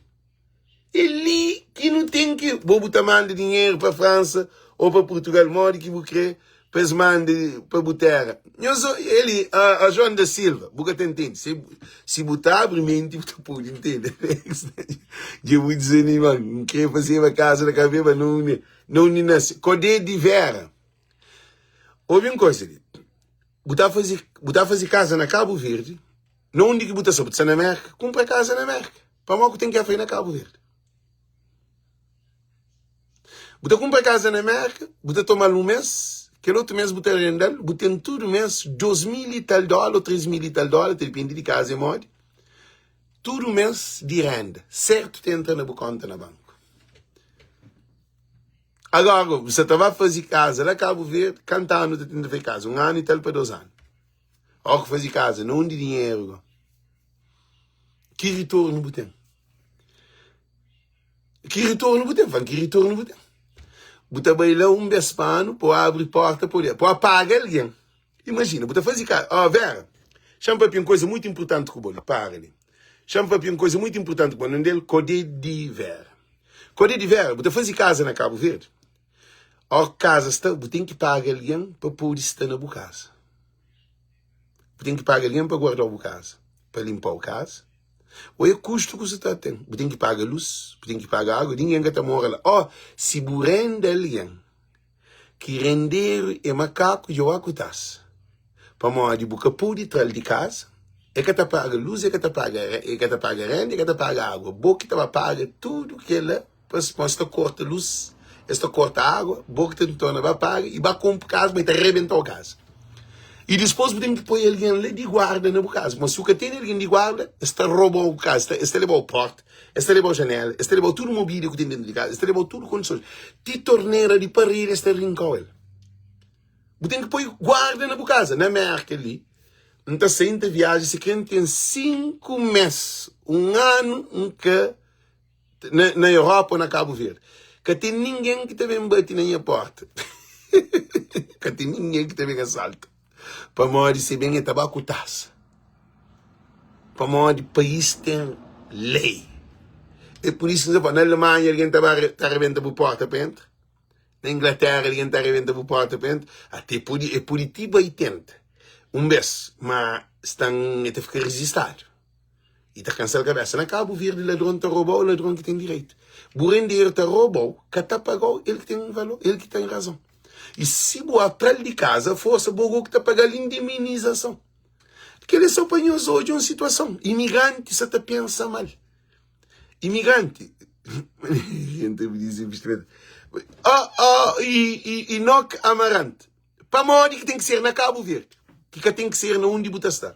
É li ki nu ten ki. Bo bu ta manda dinheru pa Fransa ou pa Purtugal, modi ki bu kre pa es manda pa bu tera? Nhos, é li, a João da Silva, bu ka ta ntende. Si, si bu ta abri menti, bu ta pode ntende. Dja bu dizanima, N kre fazeba kaza na Kabe, ma na na undi nase. Kodé di Vera. Obi un koza li, bu ta faze, bu ta faze kaza na Kabu Verdi, Na undi ki bu ta sta? Bu ta sta na Merka? Kunpra kaza na Merka. Pamodi ku ten ki afai na Kabu Verdi? Bu ta kunpra kaza na Merka, bu ta toma-l un mês, kel otu mês bu ta renda-l, bu ten tudu mês 2000 i tal dóla ô 3000 i tal dóla, ta dipende di kaza é modi, tudu mês di renda, sertu ta entra na bu konta na banku. Agora, bu sa ta ba faze kaza la Kabu Verdi, kantu anu ta tenta faze kaza? Un anu i tal pa dos anu. Ó ku faze kaza na undi dinheru go? Ki ritornu bu ten? Ki ritornu bu ten? Fla-m ki ritornu bu ten? Bu ta bai la un bes pa anu pa abri porta pa olha, pa apaga algen. Imajina, bu ta faze kaza. Ó, Vera, xa-m papia un koza mutu inpurtanti ku bo li. Para li. Xa-m papia un koza mutu inpurtanti ku bo. Nome del Kodé di Vera. Kodé di Vera, bu ta faze kaza na Kabu Verdi. Ó kaza sta, bu ten ki paga algen pa pode sta na bu kaza. Bu ten ki paga algen pa guarda-u bu kaza, pa linpa-u kaza. Ô é kustu ku su ta ten. Bu ten ki paga lus, bu ten ki paga agu, ningen ka ta mora la. Ó, si bu renda algen, ki renderu é makaku dja oa ku tasa. Pamodi bu ka pode tra-l di kaza, e ka ta paga lus, e ka ta paga, e ka ta paga renda, e ka ta paga agu. Bo ki ta ba paga tudu kila. Pa es ta korta lus, es ta korta água, bo ki ta torna ba paga i ba konpo kaza, ma e ta rebenta-u kaza. I dispôs bu ten ki poi algen la di guarda na bu kaza. Ma si bu ka tene algen di guarda, es ta roba-u kaza, es ta leba-u porta, es ta leba-u janela, es ta leba-u tudu mobília ku ten dentu di kaza, es ta leba-u tudu kondisons, ti tornera di paredi es ta rinka-u el. Bu ten ki poi guarda na bu kaza. Na Merka li, N ta sai, N ta viaja, si kre N ten 5 mes, un anu N ka na, na Europa ou na Cabo Verde. Ka ten ninguém ki ta ben bati na nha porta. Ka ten ninguém ki ta ben assalta. Pamodi se ben e ta ba ku tasa. Pamodi país ten lei. É por isso que na Alemanha alguém ta ba ta rebenta bu porta pa entra. Na Inglaterra alguém ta rebenta bu porta pa entra. Até pode, é pode ti bai tenta. Um bes, ma stan e ta fika registado. I ta kansa-l kabésa. Na Kabu Verdi, ladron ta roba-u, ladron ki ten direitu. Bu renderu ta roba-u, ka ta paga-u, el ki ten valor, el ki ten razon. I si bu atra-l di kaza, forsa, bo go ki ta paga-l indemnizason. Kel-li é so pa nhos odja un situason. Imigranti sa ta pensa mal. Imigranti. Oh, oh, i, i, Enoch Amarante. Pamodi ki ten ki ser na Kabu Verdi? Ki ka ten ki ser na undi bu ta sta?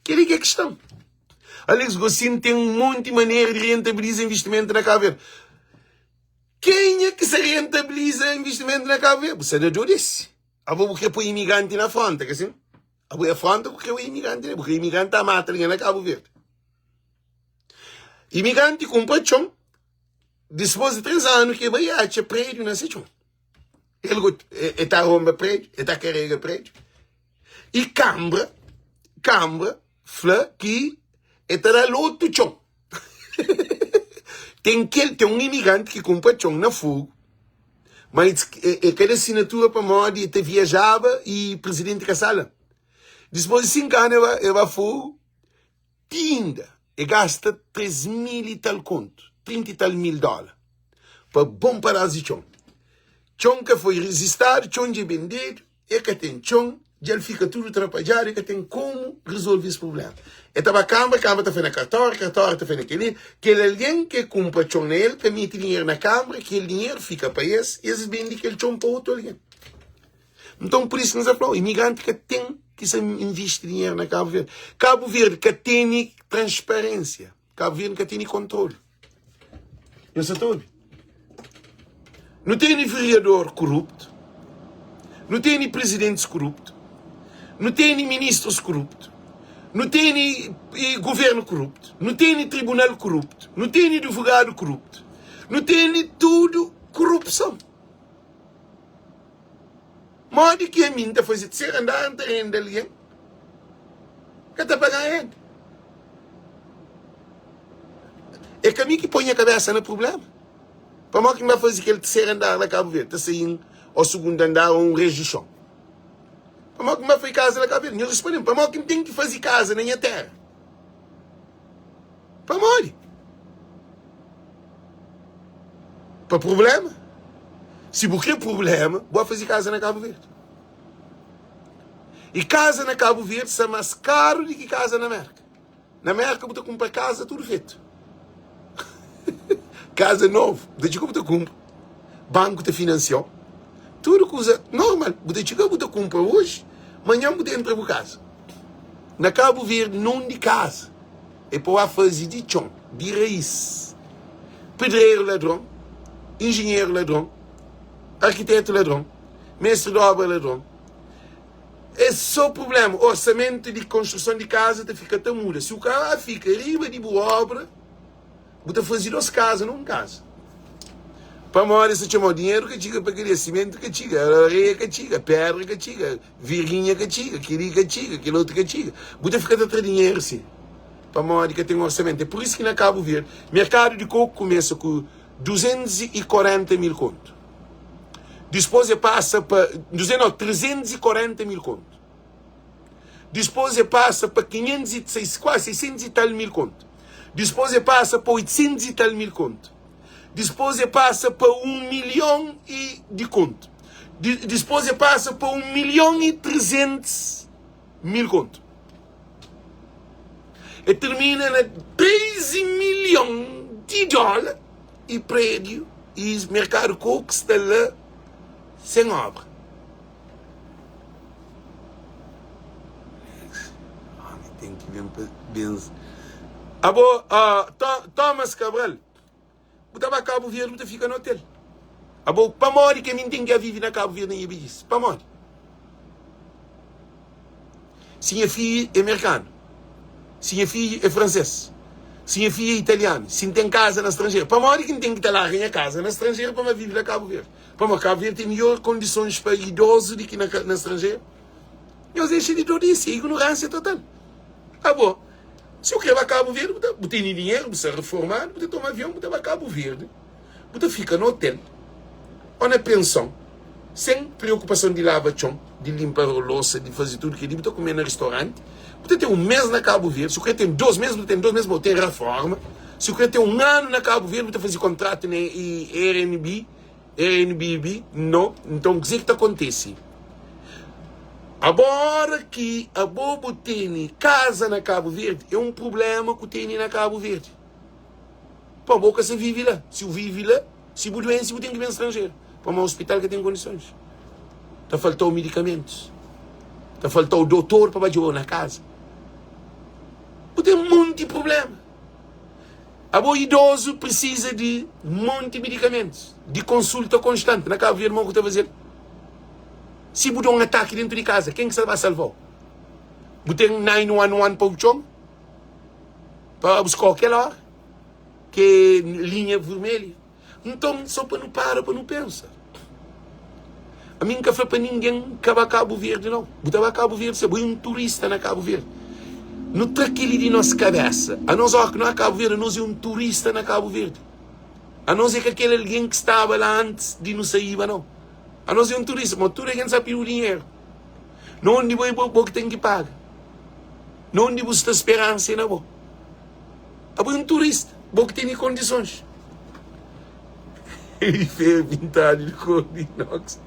Kel-li ki é kiston. Alex Gossin ten un monti manera di rentabiliza investimentu na Kabu Verdi. Kenha ki sa rentabiliza investimentu na Kabu Verdi? Bu sa da djo desi. Abo bu kre poi imigranti na fronta, ka sin? Abo é fronta bu kre poi imigranti, bu kre imigranti ta mata algen na Kabu Verdi. Imigranti kunpra txon, dispos di 3 anu ki e bai atxa prédiu na se txon. El e ta ronba prédiu, e ta karega prédiu. I kanbra, kanbra. fla ki e ta da-l otu txon. Ten kel, ten un imigranti ki kunpra txon na Fogo, ma e, e ka da sinatura pamodi e ta viajaba i prizidenti ka sta la. Dispôs di 5 anu e ba, e ba Fogo, ti inda e gasta 3 mil i tal kontu, 30 i tal mil dóla pa bon padás di txon. Txon ka foi rizistadu, txon dja bendedu. E ka ten txon, dja el fika tudu trapadjadu, e ka ten komu rizolve es prubléma. E ta ba kanbra, kanbra ta fla na kartóriu, kartóriu ta fla na kel-li. Kel algen ki e kunpra txon na el ka mete dinheru na kanbra, kel dinheru fika pa es, es bende kel txon pa otu algen. Nton, pur isu ki N sta fla-u, imigranti ka ten ki sa invisti dinheru na Kabu Verdi. Kabu Verdi ka tene transparénsia. Kabu Verdi ka tene kontrolu. Nhos sa ta obi? Nu tene vereador koruptu, nu tene prezidentis koruptu, nu tene ministrus koruptu, nu tene governu koruptu, nu tene tribunal koruptu, nu tene advogadu koruptu, nu tene tudu korupson. Modi ki ami N ta faze terseru andar N ta renda algen ka ta paga renda? É ka mi ki poi nha kabesa na prubléma. Pamodi ki N ba faze kel terseru andar la Kabu Verdi ta sai-m ô sugundu andar ô un rejus di txon? Pamodi ki N ba faze kaza la Kabu Verdi? Nhos responde-m, pamodi ki N ten ki faze kaza na nha téra? Pamodi? Pa prubléma? Si bu kre prubléma, bu ba faze kaza na Kabu Verdi. I kaza na Kabu Verdi sta más karu di ki kaza na Mérka. Na Mérka bu ta kunpra kaza tudu fetu. Kaza novu, bu ta txiga bu ta kunpra. Banku ta finansia-u. Tudu kuza normal. Bu ta txiga bu ta kunpra oji, manhan bu ta entra bu kaza. Na Kabu Verdi, non di kaza é pa ba faze di txon, di rais. Pedreru ladron, injinheru ladron, arkitetu ladron, mestri di obra ladron. É só prubléma. Orsamentu di konstruson di kaza ta fika ta muda. Si u ka ba fika riba di bu obra, Bu ta faze dos kaza na un kaza. Pamodi es ta txoma-u dinheru ka txiga pa kel-li, simentu ka txiga, areia ka txiga, pedra ka txiga, virginha ka txiga, kel-li ka txiga, kel otu ka txiga. Bu ta fika ta tra dinheru si, pamodi ka ten orsamentu. É pur isu ki na Kabu Verdi, merkadu di koku kumesa ku 240 mil kontu. Dispôs e pasa pa, 200 nau, 340 mil kontu. Dispôs e pasa pa 506, kuazi 600 i tal mil kontu. Dispôs e pasa pa 800 i tal mil kontu. Dispôs e pasa pa 1 milhon i di kontu. Di, dispôs e pasa pa 1 milhon i 300 mil kontu. E termina na 13 milhon di dóla i prédiu i merkadu koku sta la sen obra. Homi ten ki ben pa benze. Abo, uh, Thomas Cabral, bu ta ba Cabo Verde, bu ta fika na hotel. Abo, pamodi ki mi ten ki vive na Cabo Verde na nha bedjis? Pamodi? Si nha fidju é merkanu, si nha fidju é fransês, si nha fidju é italianu, si N ten kaza na stranjeru, pamodi ki N ten ki ta larga nha kaza na stranjeru pa N ba vive na Cabo Verde? Pamodi Kabu Verdi ten midjor kondisons pa idozu di ki na stranjeru. Nhos dexa di dodisi, é ignorânsia total. Abo, si bu kre ba Kabu Verdi, bu ta, bu tene dinheru, bu sta reformadu, bu ta toma avion, bu ta ba Kabu Verdi, bu ta fika na otel o na penson, sen preokupason di lava txon, di linpa losa, di faze tudu kel-li, bu ta kume na ristoranti, bu ta ten un mes na Kabu Verdi, si bu kre ten dos mes, bu ta ten dos mes, bu ten raforma, si bu kre ten un anu na Kabu Verdi, bu ta faze kontratu na Airbnb, Airbnb, no. Nton, kuzê ki ta kontise? Abo ora ki abo bu tene kaza na Kabu Verdi, é un prubléma ku tene na Kabu Verdi. Pô, bo ka sa vive la. Si bu vive la, si bu duense, bu ten ki ben stranjeru. Pamodi ospital ka ten kondisons. Ta falta-u medikamentus. Ta falta-u dotor pa ba djobe-u na kaza. Bu ten monti prubléma. Abo idozu prisiza di monti medikamentus, di konsulta konstanti. Na Kabu Verdi, mo ku ta faze-l? Si bu da un ataki dentu di kaza, ken ki sta ba salva-u? Bu ten 911 pa bu txoma? Pa ba buska-u kel ora? Ke linha vermelha? Nton, so pa nu para pa nu pensa. Ami N ka fla pa ningen ka ba Kabu Verdi, nau. Bu ta ba Kabu Verdi, se bo é un turista na Kabu Verdi. Nu tra kel-li di nos kabésa. Anos óras ki nu na Kabu Verdi, anos é un turista na Kabu Verdi. Anos é ka kel algen ki staba la antis di nu saíba, nau. Anos é un turista, ma tudu algen sa pidi bu dinheru. Na undi bo é bo, bo ki ten ki paga. Na undi bu sta speransa é na bo. Abo é un turista, bo ki tene kondisons. Di feru pintadu di kor di inox,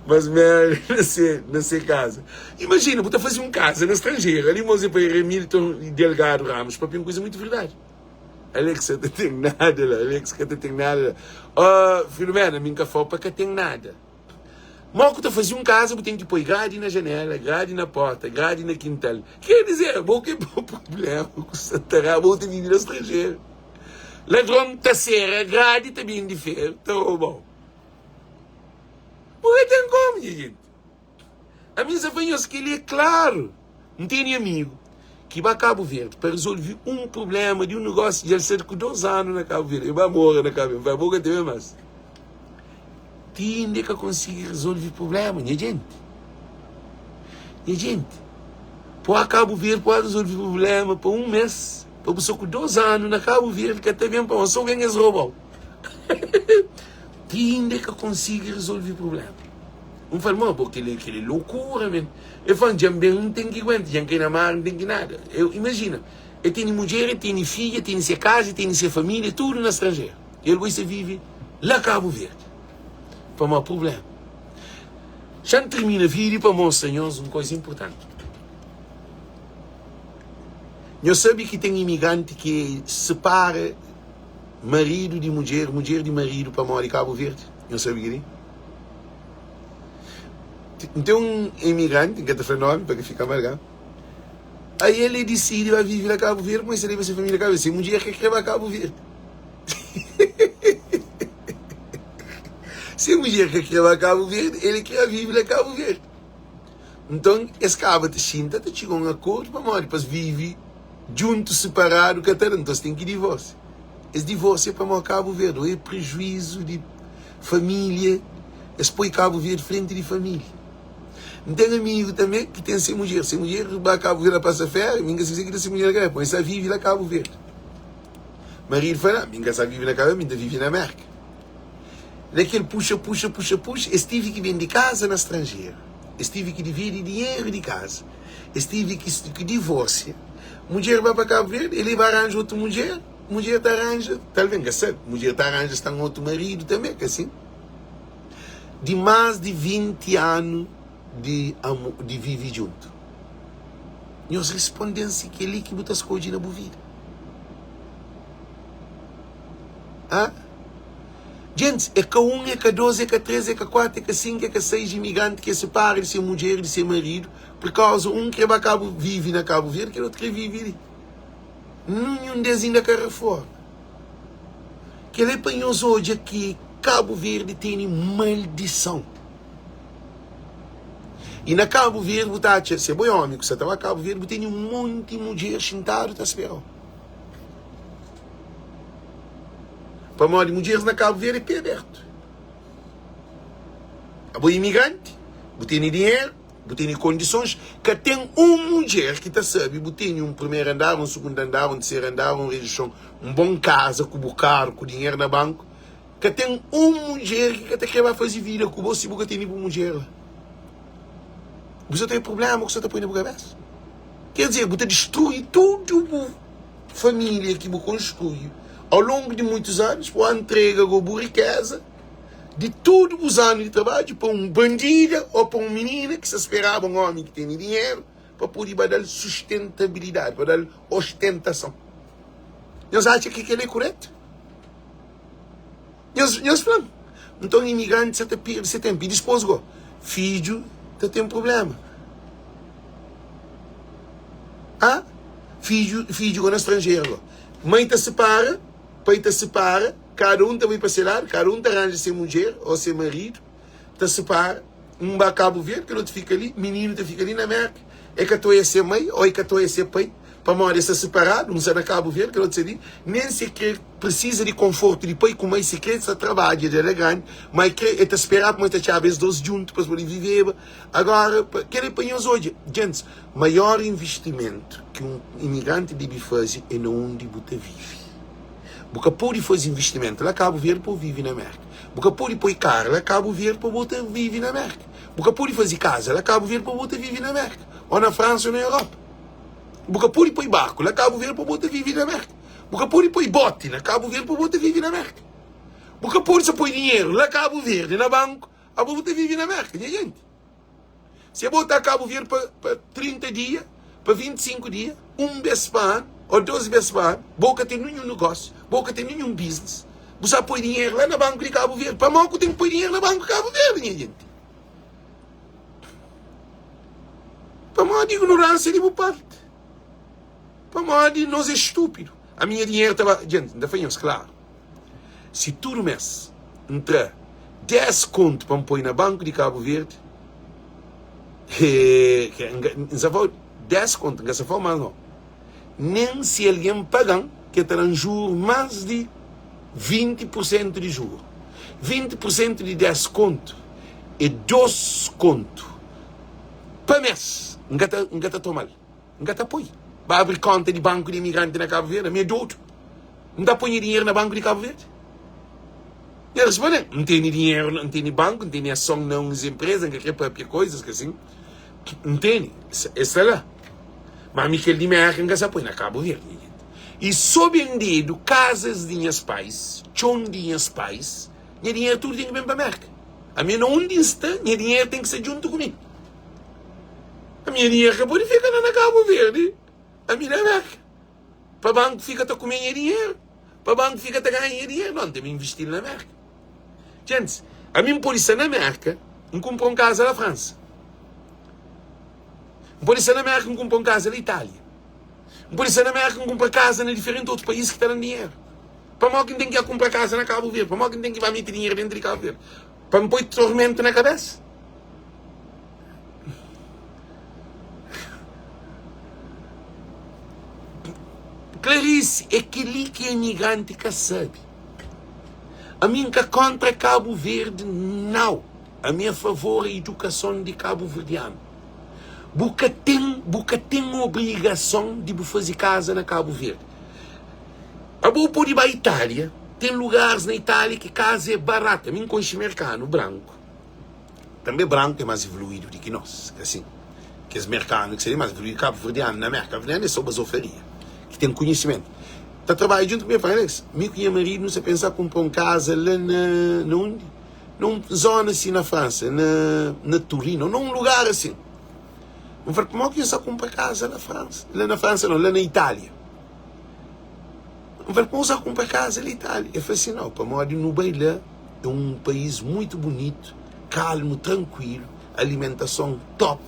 mas merda na se na se kaza. Imajina, bu ta faze un kaza na stranjeru, ali mos é pa Hamilton Delgado Ramos papia un kuza mutu verdadi. Alex ka ta ten nada la, Alex ka ta ten nada la. Oh, Filomena, mi nka fau pa ka ten nada. Mo ku ta faze un kaza, bu ten ki poi gradi na janela, gradi na porta, gradi na kintal. Ker dizer, bo ki po problema ku satará, bo ta vive na stranjeru. Ladron ta sera gradi, ta bindi feru, ta roba-u. Bu ka ten komu, nha jenti. Ami N sa fla nhos kel-li é klaru. N tene amigu ki ba Kabu Verdi pa rezolve un prubléma di un negósiu dja el sta ku dos anu na Kabu Verdi. El ba mora na Kabu Verdi, N fla, bo ka ta ben más. Ti inda el ka konsigi rezolve prubléma, nha jenti. Nha jenti, pa Kabu Verdi pa rezolve prubléma pa un mês, pa bu sta ku dos anu na Kabu Verdi ka ta ben pamodi so ben es roba-u. Ti inda el ka konsigi rezolve prubléma. N fla-l, ma bo kel-li é lokura men. El fla-m, dja N ben, N ten ki guenta, dja N kai na mar, N ten ki nada. Eu, imajina, el tene mudjer, el tene fidju, el tene se kaza, el tene se família, tudu na stranjeru. I el bai sta vive la Kabu Verdi. Pamodi prubléma. Xa N tirmina vídiu pa mostra nhos un kuza inpurtanti. Nhos sabe ki ten imigranti ki sipara maridu di mudjer, mudjer di maridu pamodi Kabu Verdi? Nhos sabe kel-li? N ten un imigranti, N ka ta fla nomi pa ka fika amargadu. Aí el disidi ba vive na Kabu Verdi, kumesa leba se familia Kabu Verdi. Se mudjer ka kre ba Kabu Verdi. Se mudjer ka kre ba Kabu Verdi, el kre vive na Kabu Verdi. Nton, es kaba ta xinta, ta txiga un akordu pamodi pa es vive djuntu, siparadu ka ta da. Nton, es ten ki divôrsia. Es divôrsia pamodi Kabu Verdi oi prejuizu di família, es poi Kabu Verdi frenti di família. N ten amigu tanbe ki ten se mudjer, se mudjer ba Kabu Verdi la pasa féria, mi N ka sabe si ki ta se mudjer na kabésa, pamodi el sa vive la Kabu Verdi. Maridu fla, mi N ka sa vive na Kabu Verdi, mi N ta vive na Mérka. Na kel puxa, puxa, puxa, puxa, es tive ki bende kaza na stranjeru, es tive ki dividi dinheru di kaza, es tive ki divôrsia. Mudjer ba pa Kabu Verdi, el ba ranja otu mudjer, Mudjer ta ranja, talvês N ka sabe, mudjer ta ranja sta un otu maridu tanbê, ka sin? Di más di 20 anu di amor, di vive djuntu. Nhos responde-m si kel-li ki bu ta skodje na bu vida. Hã? Gentis, é ka un, é ka dôs, é ka três, é ka kuatu, é ka sinku, é ka seis imigranti ki separa di se mudjer i di se maridu purkauza un krê ba Kabu, vive na Kabu Verdi, kel otu krê vive li. Ninhun des inda ka reforma. Kel é pa nhos odja ki Kabu Verdi tene maldison. I na Kabu Verdi bu ta atxa, se bo é omi ku sa ta ba Kabu Verdi, bu tene un monti mudjer xintadu ta spera-u. Pamodi mudjeris na Kabu Verdi é pé abertu. Abo é imigranti, bu tene dinheru. Bu tene kondisons? Ka ten un mudjer ki ta sabe bu tene un primeru andar, un sugundu andar, un terseru andar, un rejison, un bon kaza ku bu karu, ku dinheru na banku. Ka ten un mudjer ki ka ta kre ba faze vida ku bo si bu ka tene bu mudjer la. Bu sa ta ten prubléma ku sa ta poi na bu kabésa. Ker dizer, bu ta distrui tudu bu família ki bu konstrui au longu di muitus anus, bu ntrega go bu rikéza. di tudu bus anu di trabadju pa un bandida ô pa un minina ki sta speraba un ómi ki tene dinheru pa pode ba da-l sustentabilidadi, pa da-l ostentason. Nhos atxa ki kel-li é kuretu? Nhos, nhos fla-m. Nton, imigranti sa ta perde se ténpu. I dipôs go, fidju ta ten prubléma. Ah, fidju, fidju go na stranjeru go. Mai ta sipara, pai ta sipara. Kada un ta bai pa se ladu, kada un ta ranja se mudjer ô se maridu, ta sipara, un ba Kabu Verdi, kel otu fika li, mininu ta fika li na Mérka, e ka ta oia se mai ô e ka ta oia se pai. Pamodi es sta siparadu, un sta na Kabu Verdi, kel otu sta li. Nen si e kre prisiza di konfortu di pai ku mai, si kre sta trabadja dja la grandi, ma e kre e ta speraba ma e ta txaba es dos djuntu pa es pode viveba. Agora, kel-li pa nhos odja, gentis, maior investimentu ki un imigranti debe faze é na undi bu ta vive. Bu ka pode faze investimentu la Kabu Verdi pa bu vive na Merka. Bu ka pode poi kar la Kabu Verdi pa bu ta vive na Merka. Bu ka pode faze kaza la Kabu Verdi pa bu ta vive na Merka, ô na Fransa ô na Europa. Bu ka pode poi barku la Kabu Verdi pa bu ta vive na Merka. Bu ka pode poi boti na Kabu Verdi pa bu ta vive na Merka. Bu ka pode sa poi dinheru la Kabu Verdi na banku abo bu ta vive na Merka. Nha jenti, si abo ta Kabu Verdi pa, pa 30 dia, pa 25 dia, un bes pa anu ô dos bes pa anu, bo ka ten ninhun negósiu, bo ka ten ninhun business, bu sa poi dinheru la na banku di Kabu Verdi. Pamodi ku ten ki poi dinheru na banku di Kabu Verdi, nha jenti? Pamodi ignorânsia di bu parti. Pamodi nos é stúpidu. Ami nha dinheru ta ba. Djenti, N ta fla nhos klaru, si tudu mês N tra 10 kontu pa N poi na banku di Kabu Verdi, N sa fla-u 10 kontu, N ka sa fla-u más nau. Nen si algen paga-m, ke ta da-m juru más di 20 pursentu di juru. 20 pursentu di 10 kontu é 2 kontu pa mês. N ka ta, N ka ta toma-l. N ka ta poi. Ba abri konta di banku di imigranti na Kabu Verdi, ami é dodu. N ta poi nha dinheru na banku di Kabu Verdi? El responde-m, N tene dinheru, N tene banku, N tene ason na uns enpreza, N ka kre papia koizas ki asin. N tene, es sta la. Ma ami kel di Merka N ka sa poi na Kabu Verdi, nha jenti. I so bendedu kazas di nhas pais, txon di nhas pais, nha dinheru tudu ten ki ben pa Merka. Ami na undi N sta, nha dinheru ten ki sta djuntu ku mi. Ami nha dinheru ka pode fika la na Kabu Verdi, ami na Merka. Pa banku fika ta kume nha dinheru, pa banku fika ta ganha nha dinheru. Nau, N ten ki invisti-l na Merka. Gentis, ami N pode sta na Merka, N kunpra un kaza la Fransa. N pode sta na Merka, N kunpra un kaza la Itália. N pode sta na Merka, N kunpra kaza na diferenti otu país ki ta da-m dinheru. Pamodi ki N ten ki kunpra kaza na Kabu Verdi? Pamodi ki N ten ki ba mete dinheru dentu di Kabu Verdi? Pa N poi tormentu na kabesa? Clarice, é kel-li ki imigranti ka sabe. Ami N ka kóntra Kabu Verdi, nau. Ami é favor idukason di kabuverdianu. Bu ka ten, bu ka ten obrigason di bu faze kaza na Kabu Verdi. Abo bu pode ba Itália, ten lugaris na Itália ki kaza é baratu. Ami N konxe merkanu branku, tanbe branku é más evoluídu di ki nos, ka sin? Kes merkanu ki seria más evoluídu, kabuverdianu na Merka, kabuverdianu é so bazofaria, ki ten konhisimentu. Ta trabadja djuntu ku mi, el fla, Alex, mi ku nha maridu nu sta pensa kunpra un kaza la na, na undi? Na un zona asi na Fransa, na, na Turino, na un lugar asi. N fla, pamodi ki nhos sta kunpra kaza la Fransa? La na Fransa nau, la na Itália. N fla, pamodi nhos sta kunpra kaza la Itália? El fla si, nau, pamodi nu bai la, é un país muitu bunitu, kalmu, trankuilu, alimentason top.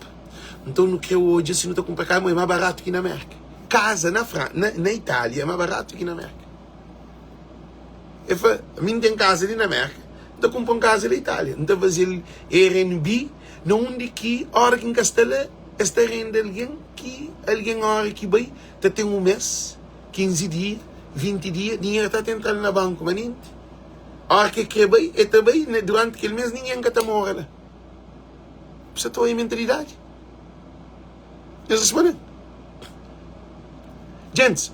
Nton nu kre odja si nu ta kunpra kaza, ma é más baratu ki na Merka. Kaza na Fran, na, na Itália é más baratu ki na Merka. El fla, Ami N ten kaza li na Mérka, N ta kunpra un kaza la Itália. N ta faze-l Airbnb na undi ki óra ki N ka sta la, es ta renda algen ki algen óra ki bai ta ten un mês, 15 dia, 20 dia, dinheru ta ta entra-l na banku manenti. Óra ki el krê bai, el ta bai. Na duranti kel mês ningen ka ta mora la. Bu sta ta oia mentalidadi? Es responde-l, Gentis,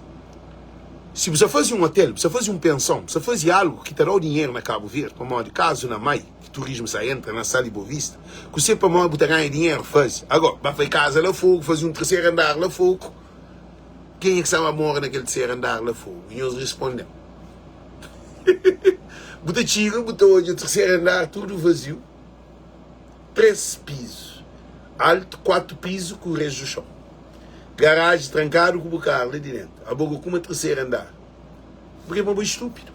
si bu sa faze un otel, bu sa faze un penson, bu sa faze algu ki ta da-u dinheru na Kabu Verdi, pamodi kazu na Mai, ki turismu sa entra na Sal i Bovista, kuse pamodi bu ta ganha dinheru, faze. Ago, ba fai kaza la Fogu, faze un terseru andar la Fogu, kenha ki sa ba mora na kel terseru andar la Fogu? Nhos responde-m. Bu ta txiga, bu ta odja terseru andar tudu vaziu. 3 pizu altu, 4 pizu ku reju xon. Garaji trankadu ku bu karu li di dentu. Abo go kuma terseru andar. Bu kre pa bo é stúpidu.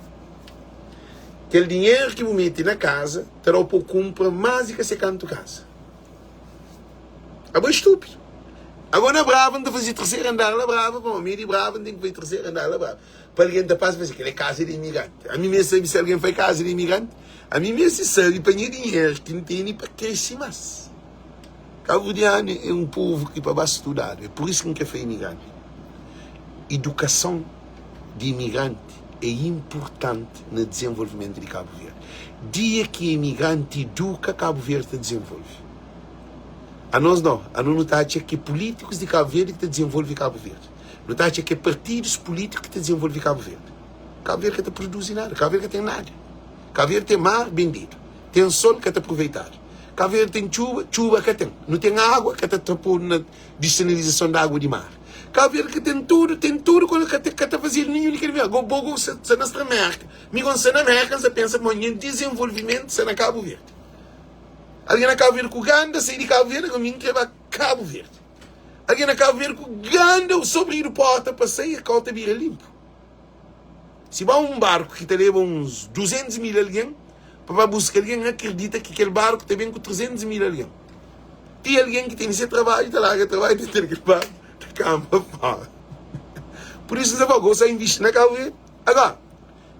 Kel dinheru ki bu mete na kaza ta dau pa bu kunpra más di ka se kantu kaza. Abo é stúpidu. Ago na Brava N ta faze terseru andar la Brava pamodi mi é di Brava N ten ki faze terseru andar la Brava. Pa algen ta pasa, fla si, kel-li é kaza di imigranti. Ami meste sabe si algen fai kaza di imigranti? Ami meste sabe pa nha dinheru ki N tene pa krese más. Kabuverdianu é un povu ki pa ba studadu. É pur isu ki N ka fai imigranti. Idukason di imigranti é inpurtanti na dizenvolvimentu di Kabu Verdi. Dia ki imigranti iduka, Kabu Verdi ta dizenvolve. Anos nau, anos nu ta atxa ki é pulítikus di Kabu Verdi ki ta dizenvolve Kabu Verdi. Nu ta atxa ki é partidus pulítiku ki ta dizenvolve Kabu Verdi. Kabu Verdi ka ta produzi nada, Kabu Verdi ka ten nada. Kabu Verdi ten mar bendidu, ten sol ka ta aproveitadu. Kabu Verdi ten txuba, txuba ka ten. Nu ten agua ka ta ta podu na disanilizason di agua di mar. Kabu Verdi ka ten tudu, ten tudu koza ka ta ka ta fazedu ninhun di kel mi. Ago bo go sa sa na sta Merka, mi go nsa na Merka nsa pensa ma nha dizenvolvimentu sa na Kabu Verdi. Algen na Kabu Verdi ku ganda sai di Kabu Verdi, ago mi nkre ba Kabu Verdi. Algen na Kabu Verdi ku ganda sobridu porta pa sai, kau ta bira linpu. Si ba un barku ki ta leba uns 200 mil algen pa ba buska algen, akredita ki kel barku ta ben ku 300 mil algen. Ti algen ki tene se trabadju ta larga trabadju ta entra kel barku ta kanba fora. Pur isu N ta fla, gosi invisti na Kabu Verdi. Agora,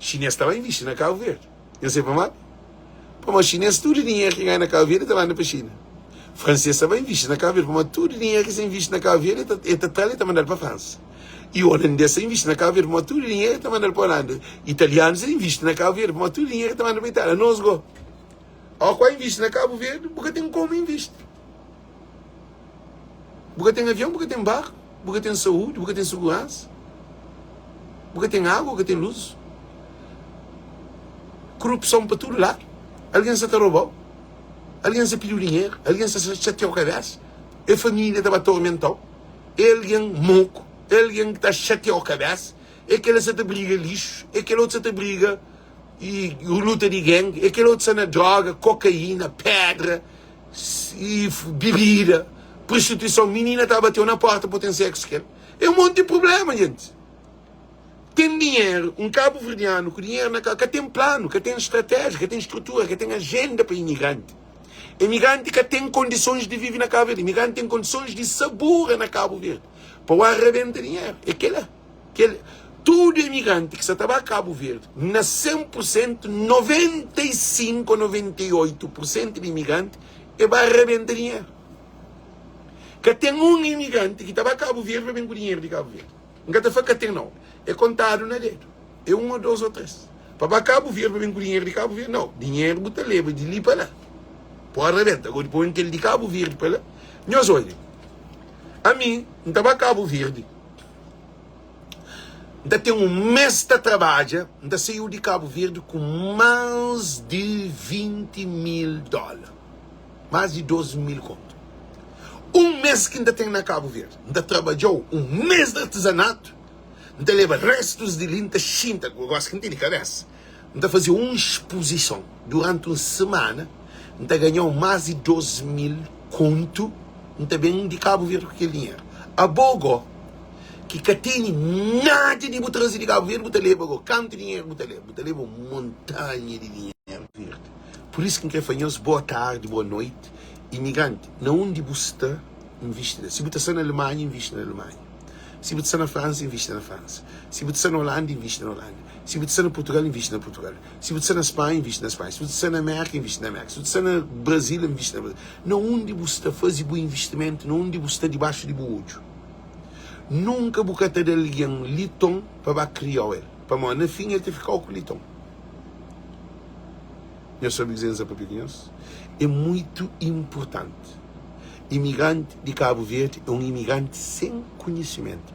xinês ta ba invisti na Kabu Verdi. Nhos sabe pamodi? Pamodi xinês tudu dinheru ki ganha na Kabu Verdi ta manda pa Xina. Fransês ta ba invisti na Kabu Verdi pamodi tudu dinheru ki es invisti na Kabu Verdi el ta tra-l el ta manda-l pa Fransa. I olandês ta invisti na Kabu Verdi pamodi tudu dinheru el ta manda-l pa Olanda. Italianus ta invisti na Kabu Verdi pamodi tudu dinheru el ta manda pa Itália. Nos go, ó ku a invisti na Kabu Verdi bu ka ten komu invisti. Bu ka ten avion, bu ka ten barku, bu ka ten saúdi, bu ka ten suguransa, bu ka ten agu, bu ka ten lus. Korupson pa tudu ladu. Algen sa ta roba-u, algen sa pidi-u dinheru, algen sa xatia-u kabésa, e família ta ba tormenta-u, e algen moku, e algen ki ta xatia-u kabésa, e kel-la sa ta briga lixu, e kel otu sa ta briga i luta di gang, e kel otu sa na droga, kokaína, pédra. i bibida, prostituison, minina ta bateu na porta pa ten sexo kel. É um monte de problema, gente. Tem dinheiro, um cabo-verdiano com dinheiro na ka tem plano, ka tem estratégia, ka tem estrutura, ka tem agenda para imigrante. Imigrante ka tem condições de vive na Cabo Verde, imigrante tem condições de sabura na Cabo Verde. Pa o arrebenta dinheiro. É kel-la. Kel, tudu imigranti ki sa ta ba Kabu Verdi, na 100 pur sentu, 95 o 98 pur sentu di imigranti e ba rabenta dinheru. Ka ten un imigranti ki ta ba Kabu Verdi pa ben ku dinheru di Kabu Verdi. N ka ta fla ka ten nau, e kontadu na dedu, e un o dos o tres. Pa ba Kabu Verdi pa ben ku dinheru di Kabu Verdi, nau, dinheru bu ta leba di li pa la, pa rabenta. Ago dipos ben kel di Kabu Verdi pa la, nhos odja, ami N ta ba Kabu Verdi, N ta ten un mês ta trabadja, N ta saiu di Kabu Verdi ku más di 20 mil dóla, más di 12 mil kontu. Un mês ki N ta ten na Kabu Verdi, N ta trabadjau un mês di artizanatu, N ta leba restus di li, N ta xinta, gósi ki N tene kabésa, N ta faze un spozison duranti un semana, N ta ganhau más di 12 mil kontu, N ta ben di Kabu Verdi ku kel dinheru. Abo go ki ka tene nada di bu traze di Kabu Verdi bu ta leba go kantu dinheru bu ta leba? Bu ta leba un montanha di dinheru verdi. Pur isu ki N kre fla nhos boa tardi, boa noiti. Imigranti, na undi bu sta invisti la. Si bu ta sta na Alemanha, invisti na Alemanha. Si bu ta sta na Fransa, invisti na Fransa. Si bu ta sta na Olanda, invisti na Olanda. Si bu ta sta na Purtugal, invisti na Purtugal. Si bu ta sta na Spanha, invisti na Spanha. Si bu ta sta na Merka, invisti na Merka. Si bu ta sta na Brazil, invisti na Brazil. Na undi bu sta faze bu invistimentu, na undi bu sta dibaxu di bu odju. Nunka bu ka ta da algen liton pa ba kria-u el, pamodi na fin el ta fika-u ku liton. Nhos sabe kuzê N sta papia ku nhos? É muitu inpurtanti. Imigranti di Kabu Verdi é un imigranti sen konhisimentu.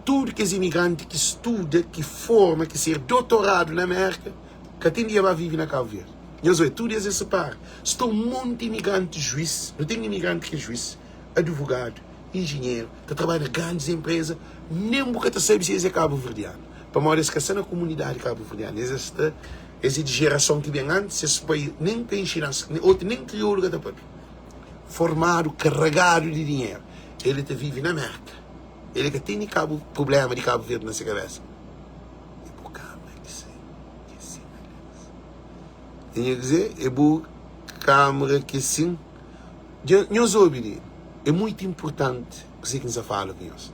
Tudu kes imigranti ki studa, ki forma, ki ser dotoradu na Mérka, ka ten dia ba vive na Kabu Verdi. Nhos oe, tudu es é separa. Sta un monti imigranti juis, nu ten imigranti ki é juis, advogadu, injinheru, ta trabadja na grandis enpreza, nen bu ka ta sabe si es é kabuverdianu, pamodi es ka sta na komunidadi kabuverdianu, es sta, es é di jerason ki ben antis, ses pai nen ka inxina-s, otu nen kriolu ka ta papia. Formadu, karagadu di dinheru, el ta vive na Merka, el ka tene kabu, prubléma di Kabu Verdi na se kabésa. É bu kama ki sai, ki é sin, aliás. Nha kuzê? É bu kamera ki é sin. Dja nhos obi li, é muitu inpurtanti kuzê ki N sa fala ku nhos.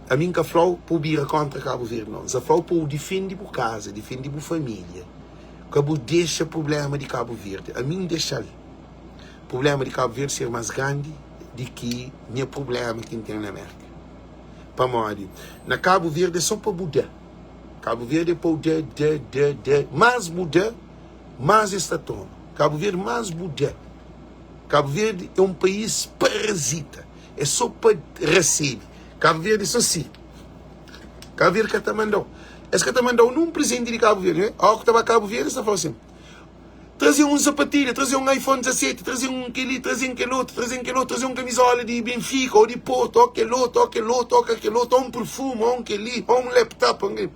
Ami N ka fla-u pa bu bira kóntra Kabu Verdi, nau. N sa fla-u pa bu difende bu kaza, difende bu família. Ka bu dexa prubléma di Kabu Verdi. Ami N dexa-l prubléma di Kabu Verdi ser más grandi di ki nha prubléma ki N ten na Mérka. Pamodi na Kabu Verdi é só pa bu da. Kabu Verdi é pa-u da, da, da, da. Más bu da, más es ta toma. Kabu Verdi, más bu da. Kabu Verdi é un país parazita. É só pa rasebe. Kabu Verdi é só si. Kabu Verdi ka ta manda-u. Es ka ta manda-u nun prizenti di Kabu Verdi. Óki ku ta ba Kabu Verdi, es ta fla-u sin. Traze un sapatilha, traze un iPhone 17, traze un kel-li, traze un kel otu, traze un kel otu, traze un kamizola di Benfica ô di Porto, ô kel otu, ô kel otu, ô kel otu, ô un perfume, ô un kel-li, ô un laptop, ô un kel-li.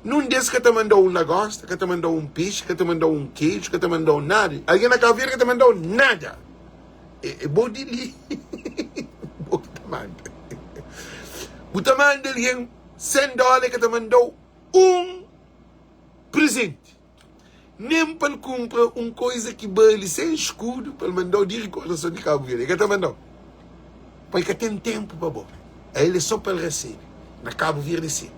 Nun des ka ta manda-u un lagosta, ka ta manda-u un pexi, ka ta manda-u un keju, ka ta manda-u nada. Algen na Kabu Verdi ka ta manda-u nada. É bo di li, bo ki ta manda. Bu ta manda algen 100 dóla, el ka ta manda-u un prezenti. Nen pa el kunpra un koiza ki bali 100 skudu pa el manda-u di rikordason di Kabu Verdi. El ka ta manda-u. Pa el ka ten tenpu pa bo. Ael é so pa el resebe. Na Kabu Verdi é si.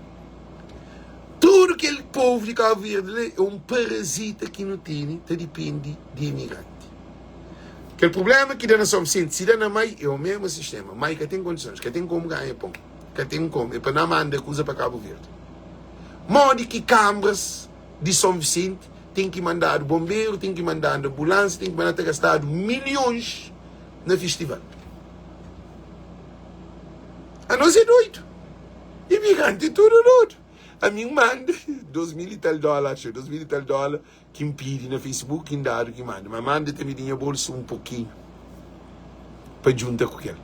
Tudu kel povu di Kabu Verdi la é un parazita ki nu tene ta dipende di imigranti. Kel prubléma ki da na Son Visenti, si da na Mai, é o mesmu sistéma. Mai ka ten kondisons, ka ten komu ganha pon, ka ten komu. É pa na manda kuza pa Kabu Verdi. Modi ki kanbras di Son Visenti ten ki mandadu bonberu, ten ki mandadu anbulansia, ten ki mandadu, ta gastadu milhons na festival. Anos é doidu. Imigranti é tudu doidu. Ami N manda 2000 i tal dóla, axu, 2000 i tal dóla ki N pidi na Facebook, ki N dadu ki manda. Ma manda tanbe di nha bolsu un pokinhu pa djunta ku kel.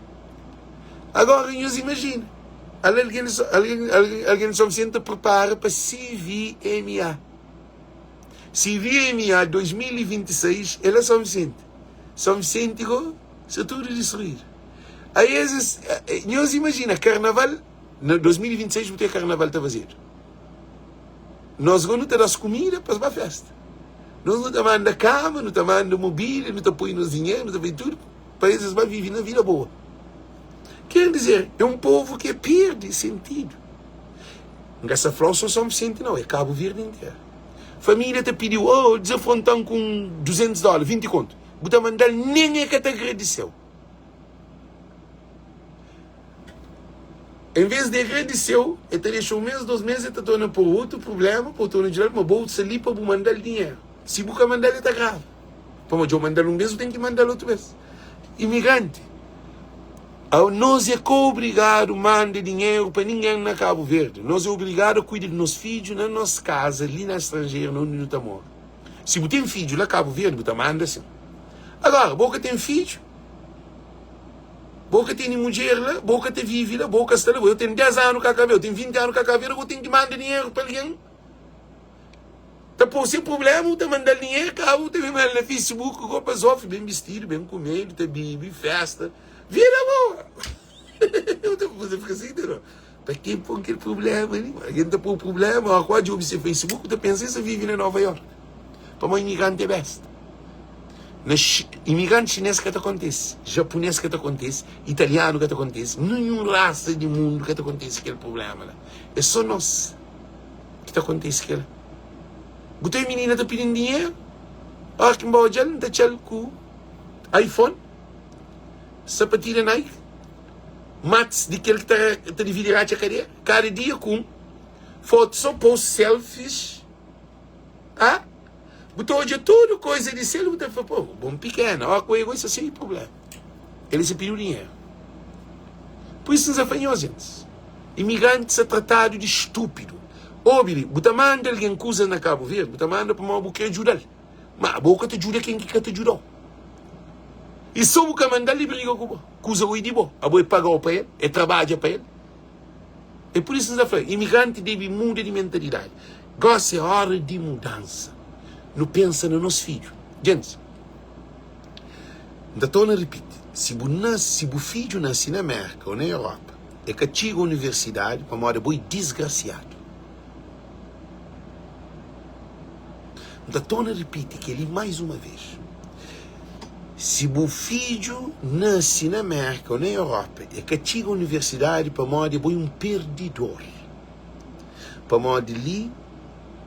Agora nhos imajina, ala algen di algen algen algen di Son Visenti ta pripara pa CVMA. CVMA 2026 é la Son Visenti. Son Visenti go sta tudu distruídu. Aí es, nhos imajina karnaval na 2026 bu ten karnaval ta fazedu. Nos go nu ta das kumida pa es ba festa. Nos nu ta manda kama, nu ta manda mobília, nu ta poi nos dinheru, nu ta poi tudu pa es es ba vive na vida boa. Ker dizer, é un povu ke perde sentidu. N ka sta fla-u so Son Visenti nau, é Kabu Verdi interu. Família ta pidi-u, oh, dizafronta-m ku un 200 dóla, 20 kontu. Bu ta manda-l, nen e ka ta agradise-u. En vez di agradise-u, e ta dexa un mês, dos mês, e ta torna pô-u otu prubléma, pa-u torna djuda-l, ma bo sta li pa bu manda-l dinheru. Si bu ka manda-l, e ta grava. Pamodi dja-u manda-l un bês, bu ten ki manda-l otu bês. Imigranti, nos é ka obrigadu manda dinheru pa ningen na Kabu Verdi. Nos é obrigadu a kuida di nos fidju na nos kaza, li na stranjeru, na undi nu ta mora. Si bu ten fidju la Kabu Verdi, bu ta manda sin. Agora, bo ka ten fidju, bo ka tene mudjer la, bo ka ta vive la, bo ka sta la, bo eu ten 10 anu ka Kabu Verdi, eu ten 20 anu ka Kabu Verdi, bo ten ki manda dinheru pa algen. Ta pô se problema, bu ta manda-l dinheru, ka bu ta ben el na Facebook, ropa zofi, ben bistidu, ben kumedu, ta bibi, festa, vida boa. Bu ta faze fika si, entendeu? Pa ke pô kel problema li? Algen ta pô problema, ora ku odja obi se Facebook, bu ta pensa es ta vive na Nova York. Pamodi imigranti é besta. Na imigranti xinês ka ta kontese, japunês ka ta kontese, italianu ka ta kontese, ninhun rasa di mundu ka ta kontese kel problema la. É sô nos ki ta kontese kel-la. Bu ten minina ta pidi-m dinheru, ora ki N ba odja-l, N ta txa-l ku iPhone, sapatilha Nike, matis di kel ki ta ta dividi ratxa kadera, kada dia ku un fotu so post selfies, ah, bu ta odja tudu koiza di sel, bu ta fla, po, bon pikena, ora ku ego, sta xeiu di prublema. El sa pidiu dinheru. Pur isu N sa fla nhos, gentis, imigranti sa tratadu di stúpidu. Obi li, bu ta manda algen kuzas na Kabu Verdi, bu ta manda pamodi bu kre djuda-l. Ma abo ka ta djuda ken ki ka ta djuda-u. I so bu ka manda-l, i briga ku bo. Kuza oi di bo. Abo e paga-u pa el, e trabadja pa el. É pur isu N ta fla, imigranti debe muda di mentalidadi. Gósi é óra di mudansa. Nu pensa na nos fidju. Gentis, N ta torna ripiti, si bu nase, si bu fidju nase na Mérka ô na Európa, e ka txiga universidadi pamodi abo é disgrasiadu. N ta torna ripiti kel-li mais uma vez, si bu fidju nase na Mérka ô na Európa, e ka txiga universidadi pamodi abo é un perdidor. Pamodi li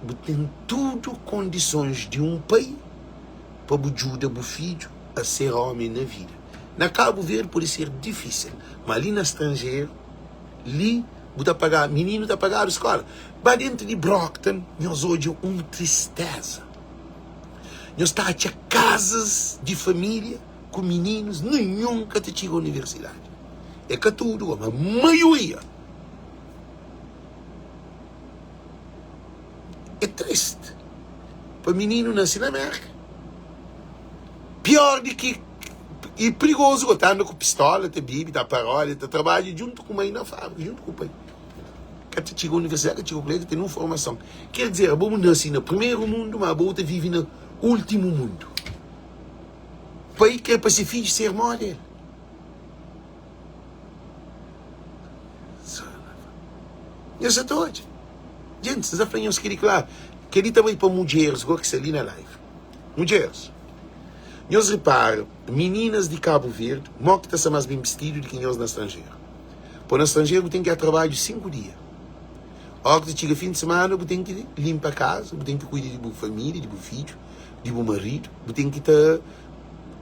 bu ten tudu kondisons di un pai pa bu djuda bu fidju a ser omi na vida. Na Kabu Verdi pode ser difísil, ma li na stranjeru. Li bu ta paga, mininu ta pagadu skola. Ba dentu di Brockton nhos odja un tristeza. Nhos ta atxa kazas di familia ku mininus ninhun ka ta txiga universidadi. É ka tudu, ma maioria. É triste pa mininu nase na Merka. Pior di ki e prigozu go ta anda ku pistola, ta bibi, ta parodia, ta trabadja djuntu ku mai na fabrika, djuntu ku pai. Ka ta txiga universidadi, ka txiga kulejiu, ka ten nen formason. Ker dizer, abo bu nase na primeru mundu, ma abo bu ta vive na ultimu mundu. Pai kre pa se fidju ser moda el. Nhos sa ta odja. Djentis, N sa fla nhos kel-li klaru. Kel-li ta bai pa mudjeris go ki sta li na live. Mudjeris, nhos ripara mininas di Kabu Verdi mo ki ta sta mas ben bistidu di ki nhos na stranjeru. Po na stranjeru bu ten ki a trabadju 5 dia. Ora ki ta txiga fin di semana bu ten ki linpa kaza, bu ten ki kuida di bu familia, di bu fidju, di bu maridu, bu ten ki ta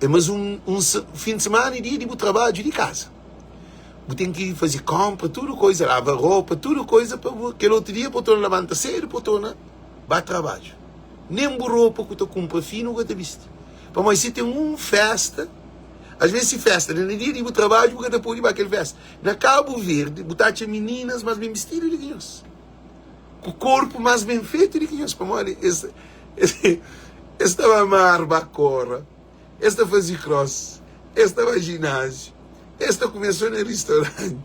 É mas un un fin di semana é dia di bu trabadju di kaza. Bu ten ki faze konpra, tudu koiza, lava ropa, tudu koiza pa bu kel otu dia pa bu torna labanta sedu pa bu torna ba trabadju. Nen bu ropa ku ta kunpra finu bu ka ta bisti. Pamodi si ten un festa, as ves si festa da na dia di bu trabadju bu ka ta pode ba kel festa. Na Kabu Verdi bu ta atxa mininas mas ben bistidu di ki nhos. Ku korpu más ben fetu di ki nhos, pamodi es es ta ba mar ba kora, es ta faze kros, es ta ba jináziu, es ta kume sô na ristoranti,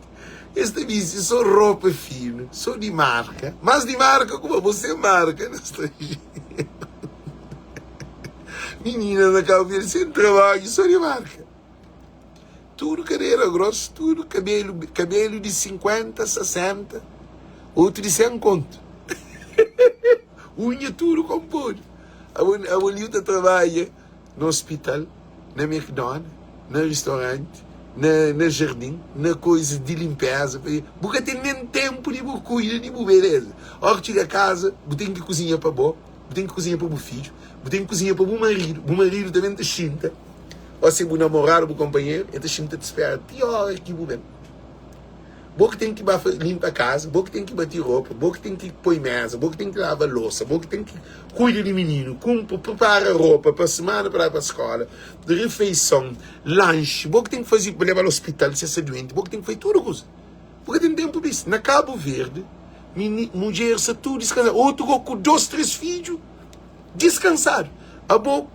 es ta bisti sô ropa finu, sô di marka, más di marka kuma bo sen marka na stranjeru. Mininas na Kabu Verdi sen trabadju, sô di marka. Tudu kadera gros, tudu kabelu, kabelu di 50, 60, otu di 100 kontu. Unha tudu konpodu. Abo, abo li ta trabadja na hospital, na McDonald's, na restaurante, na, na jardim, na coisas di limpeza. Bu ka ten nen tempu di bu kuida di bu beleza. Ora ki txiga kaza, bu ten ki kuzinha pa bo, bu ten ki kuzinha pa bu fidju, bu ten ki kuzinha pa bu maridu. Bu maridu tanbe ta xinta. Ô si bu namoradu, bu konpanheru, el ta xinti ta spera ti óra ki bu ben. Bo ki ten ki ba linpa kaza, bo ki ten ki bati ropa, bo ki ten ki poi méza, bo ki ten ki lava losa, bo ki ten ki kuida di mininu, kunpra, pripara ropa pa simana pa da pa skóla, rifeison, lanxi, bo ki ten ki faze, leba-l ospital si el sta duenti, bo ki ten ki faze tudu kuza. Bu ka ten ténpu pa es. Na Kabu Verdi, mudjeris sta tudu diskansadu, otu go ku dôs, três fidju. Diskansadu. Abo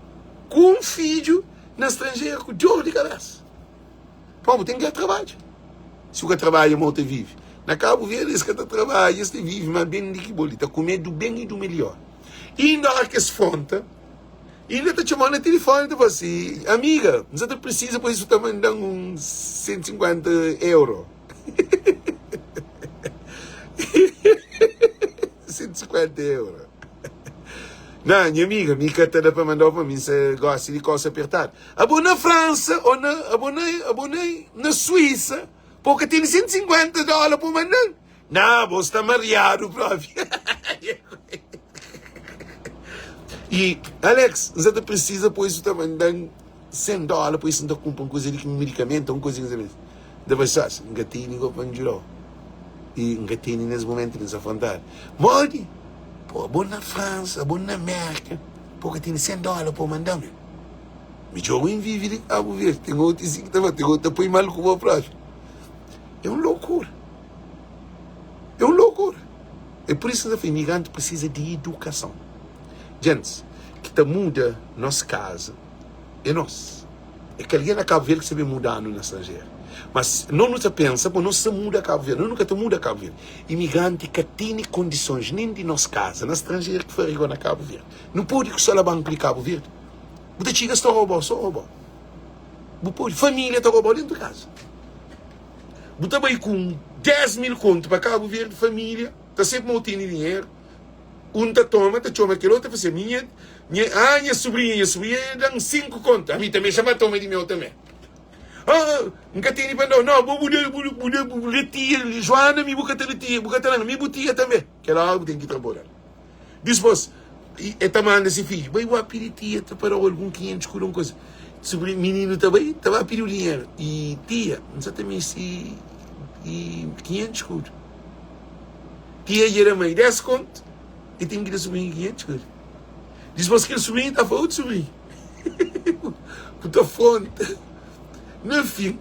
ku un fidju na stranjeru ku dor di kabesa. Pamodi bu ten ki trabadja. Si bu ka trabadja mau ta vive. Na Kabu Verdi es ka ta trabadja, es ta vive ma ben di ki bo li ta kume du ben i du melhor. Inda ora ki es fronta, inda ta txomau na tilifoni ta fla si, amiga, N sa ta prisiza pa isu ta mandan un 150 euro. 150 euro. Nah, nha amiga, mi ka ta da pa mandau pa mi sa gosi di kosa apertadu. Abo na Fransa ou na abo na abo na na Suíça, po ka tene 150 dola pa mandan? Nah, bo sta mariadu propi. E Alex, N sa ta precisa po isso ta mandan 100 dola pa isso N ta kumpra un kuza di ki medicamento, un kuza ki N sa meste. N ta fla, sósi, N ka tene go pa N djudau. I N ka tene nes momentu li, N sa frontadu. Modi? Po, abo na Fransa, abo na Merka, po ka tene 100 dola pa manda-m, meu. Midjor bu vive di Kabu Verdi. Ten otu si ki ta fla, ten otu ta poi mal ku bo propi. É un lokura. É un lokura. É pur isu ki N ta fla, imigranti prisiza di idukason. Djentis ki ta muda nos kaza é nos. É ka algen na Kabu Verdi ki sa ben muda-nu na stranjeru. Mas no nu ta pensa ma no sa muda Kabu Verdi. No nu ka ta muda Kabu Verdi. Imigranti ka tene kondisons nen di nos kaza na stranjeru ki fari go na Kabu Verdi. Nu pode ku solabanku di Kabu Verdi. Bu ta txiga es ta roba-u, so roba-u. Bu pode, família ta roba-u dentu kaza. Bu ta bai ku un 10 mil kontu pa Kabu Verdi, família ta sebe ma u tene dinheru. Un ta toma, ta txoma kel otu, ta fla si, ami nha, nha, ah, nha subrinha, nha subrinha da-m 5 kontu, ami tanbe xa ba toma di meu tanbe. Ah, N ka tene pa da-u, nau, bo bu da, bu, bu da, bu da tia Joana, mi bu ka ta da tia, bu ka ta da-m, mi bu tia tanbe. Kel óra bu ten ki tra bo del. Dispôs, e ta manda se fidju, bai ba pidi tia ta pa da-u algun 500 kuda, un kuza. Subrinhu, mininu ta bai, ta ba pidi-u dinheru. I tia, N sa ta meste. i 500 skudu. Tia dja da mai 10 kontu, e ten ki da subrinhu 500 skudu. Dispôs kel subrinhu ta fla otu subrinhu, Bu ta fronta. Na fin,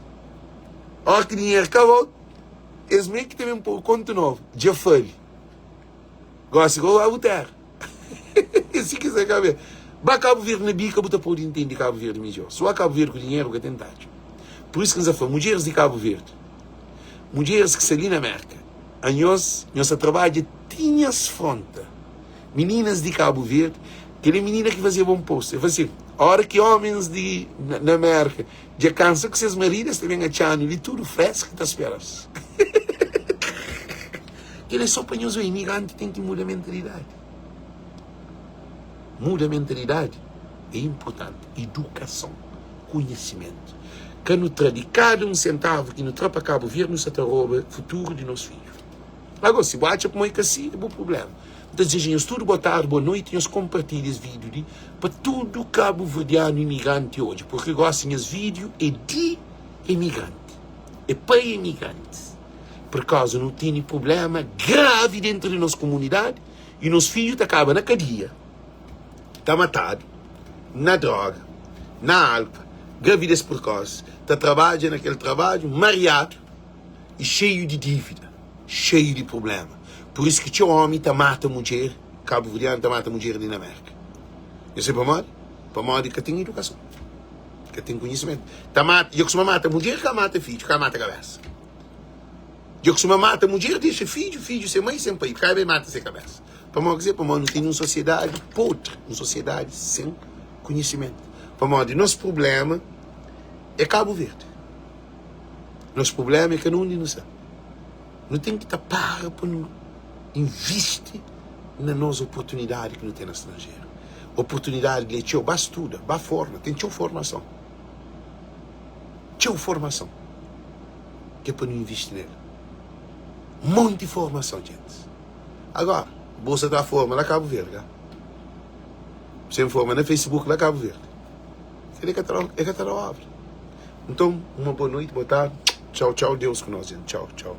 óra ki dinheru kaba, es mê ki ta ben pô kontu novu. Dja fali. Gósi go ba bu téra. É si ki sta kabe. Ba Kabu Verdi na bika bu ta pode intende Kabu Verdi midjór. Si ba Kabu Verdi ku dinheru bu ka ten tadju. Pur isu ki N sa fla, mudjeris di Kabu Verdi, mudjeris ki sta li na Mérka, anhos, nhos ta trabadja ti nhas frónta. Mininas di Kabu Verdi, kel é minina ki fazeba un post, el fla si, óra ki ómens di na Mérka dja kansa ku ses maridu, es ta ben atxa-nu li tudu frésku ta spera-s. Kel é só pa nhos obi, imigranti ten ki muda mentalidadi. Muda mentalidadi é inpurtanti. Idukason, konhisimentu. Ka nu tra di kada un sentavu ki nu tra pa Kabu Verdi, nu sa ta roba futuru di nos fidju. Ago, si bu atxa kuma é ka si, é bu prubléma. N ta dizeja nhos tudu boa tardi, boa noiti. Nhos konpartilha es vídiu li pa tudu kabuverdianu imigranti odja, purki gósi nhas vídiu é di imigranti, é pa imigrantis. Purkauza nu tene prubléma gravi dentru di nos komunidadi i nos fidju ta kaba na kadia, ta matadu, na droga, na alpa, gravidez prekosi, ta trabadja na kel trabadju mariadu i xeiu di dívida, xeiu di prubléma. Pur isu ki txeu ómi ta mata mudjer, kabuverdianu ta mata mudjer li na Mérka. Nhos sabe pamodi? Pamodi ka ten idukason, ka ten konhisimentu. Ta mata, dja kustuma mata mudjer, ka mata fidju, ka mata kabésa. Dja kustuma mata mudjer, dexa fidju, fidju sen mai, sen pai, ka bai mata se kabésa. Pamodi kuzê? Pamodi nu ten un sosiedadi podri, un sosiedadi sen konhisimentu. Pamodi nos prubléma é Kabu Verdi. Nos prubléma é ka na undi nu sta. Nu ten ki ta para pa nu invisti na nos oportunidadi ki nu ten na stranjeru. Oportunidadi li é txeu. Ba studa, ba forma, ten txeu formason. Txeu formason ki é pa nu invisti nel. Monti formason, djentis. Agora, bo sa ta forma la Kabu Verdi, ka? Sen forma na Facebook la Kabu Verdi. Kel-li ka ta da, e ka ta da obra. Nton, uma boa noite, boa tarde. Txau, txau. Deus ku nos, djenti. Txau, txau.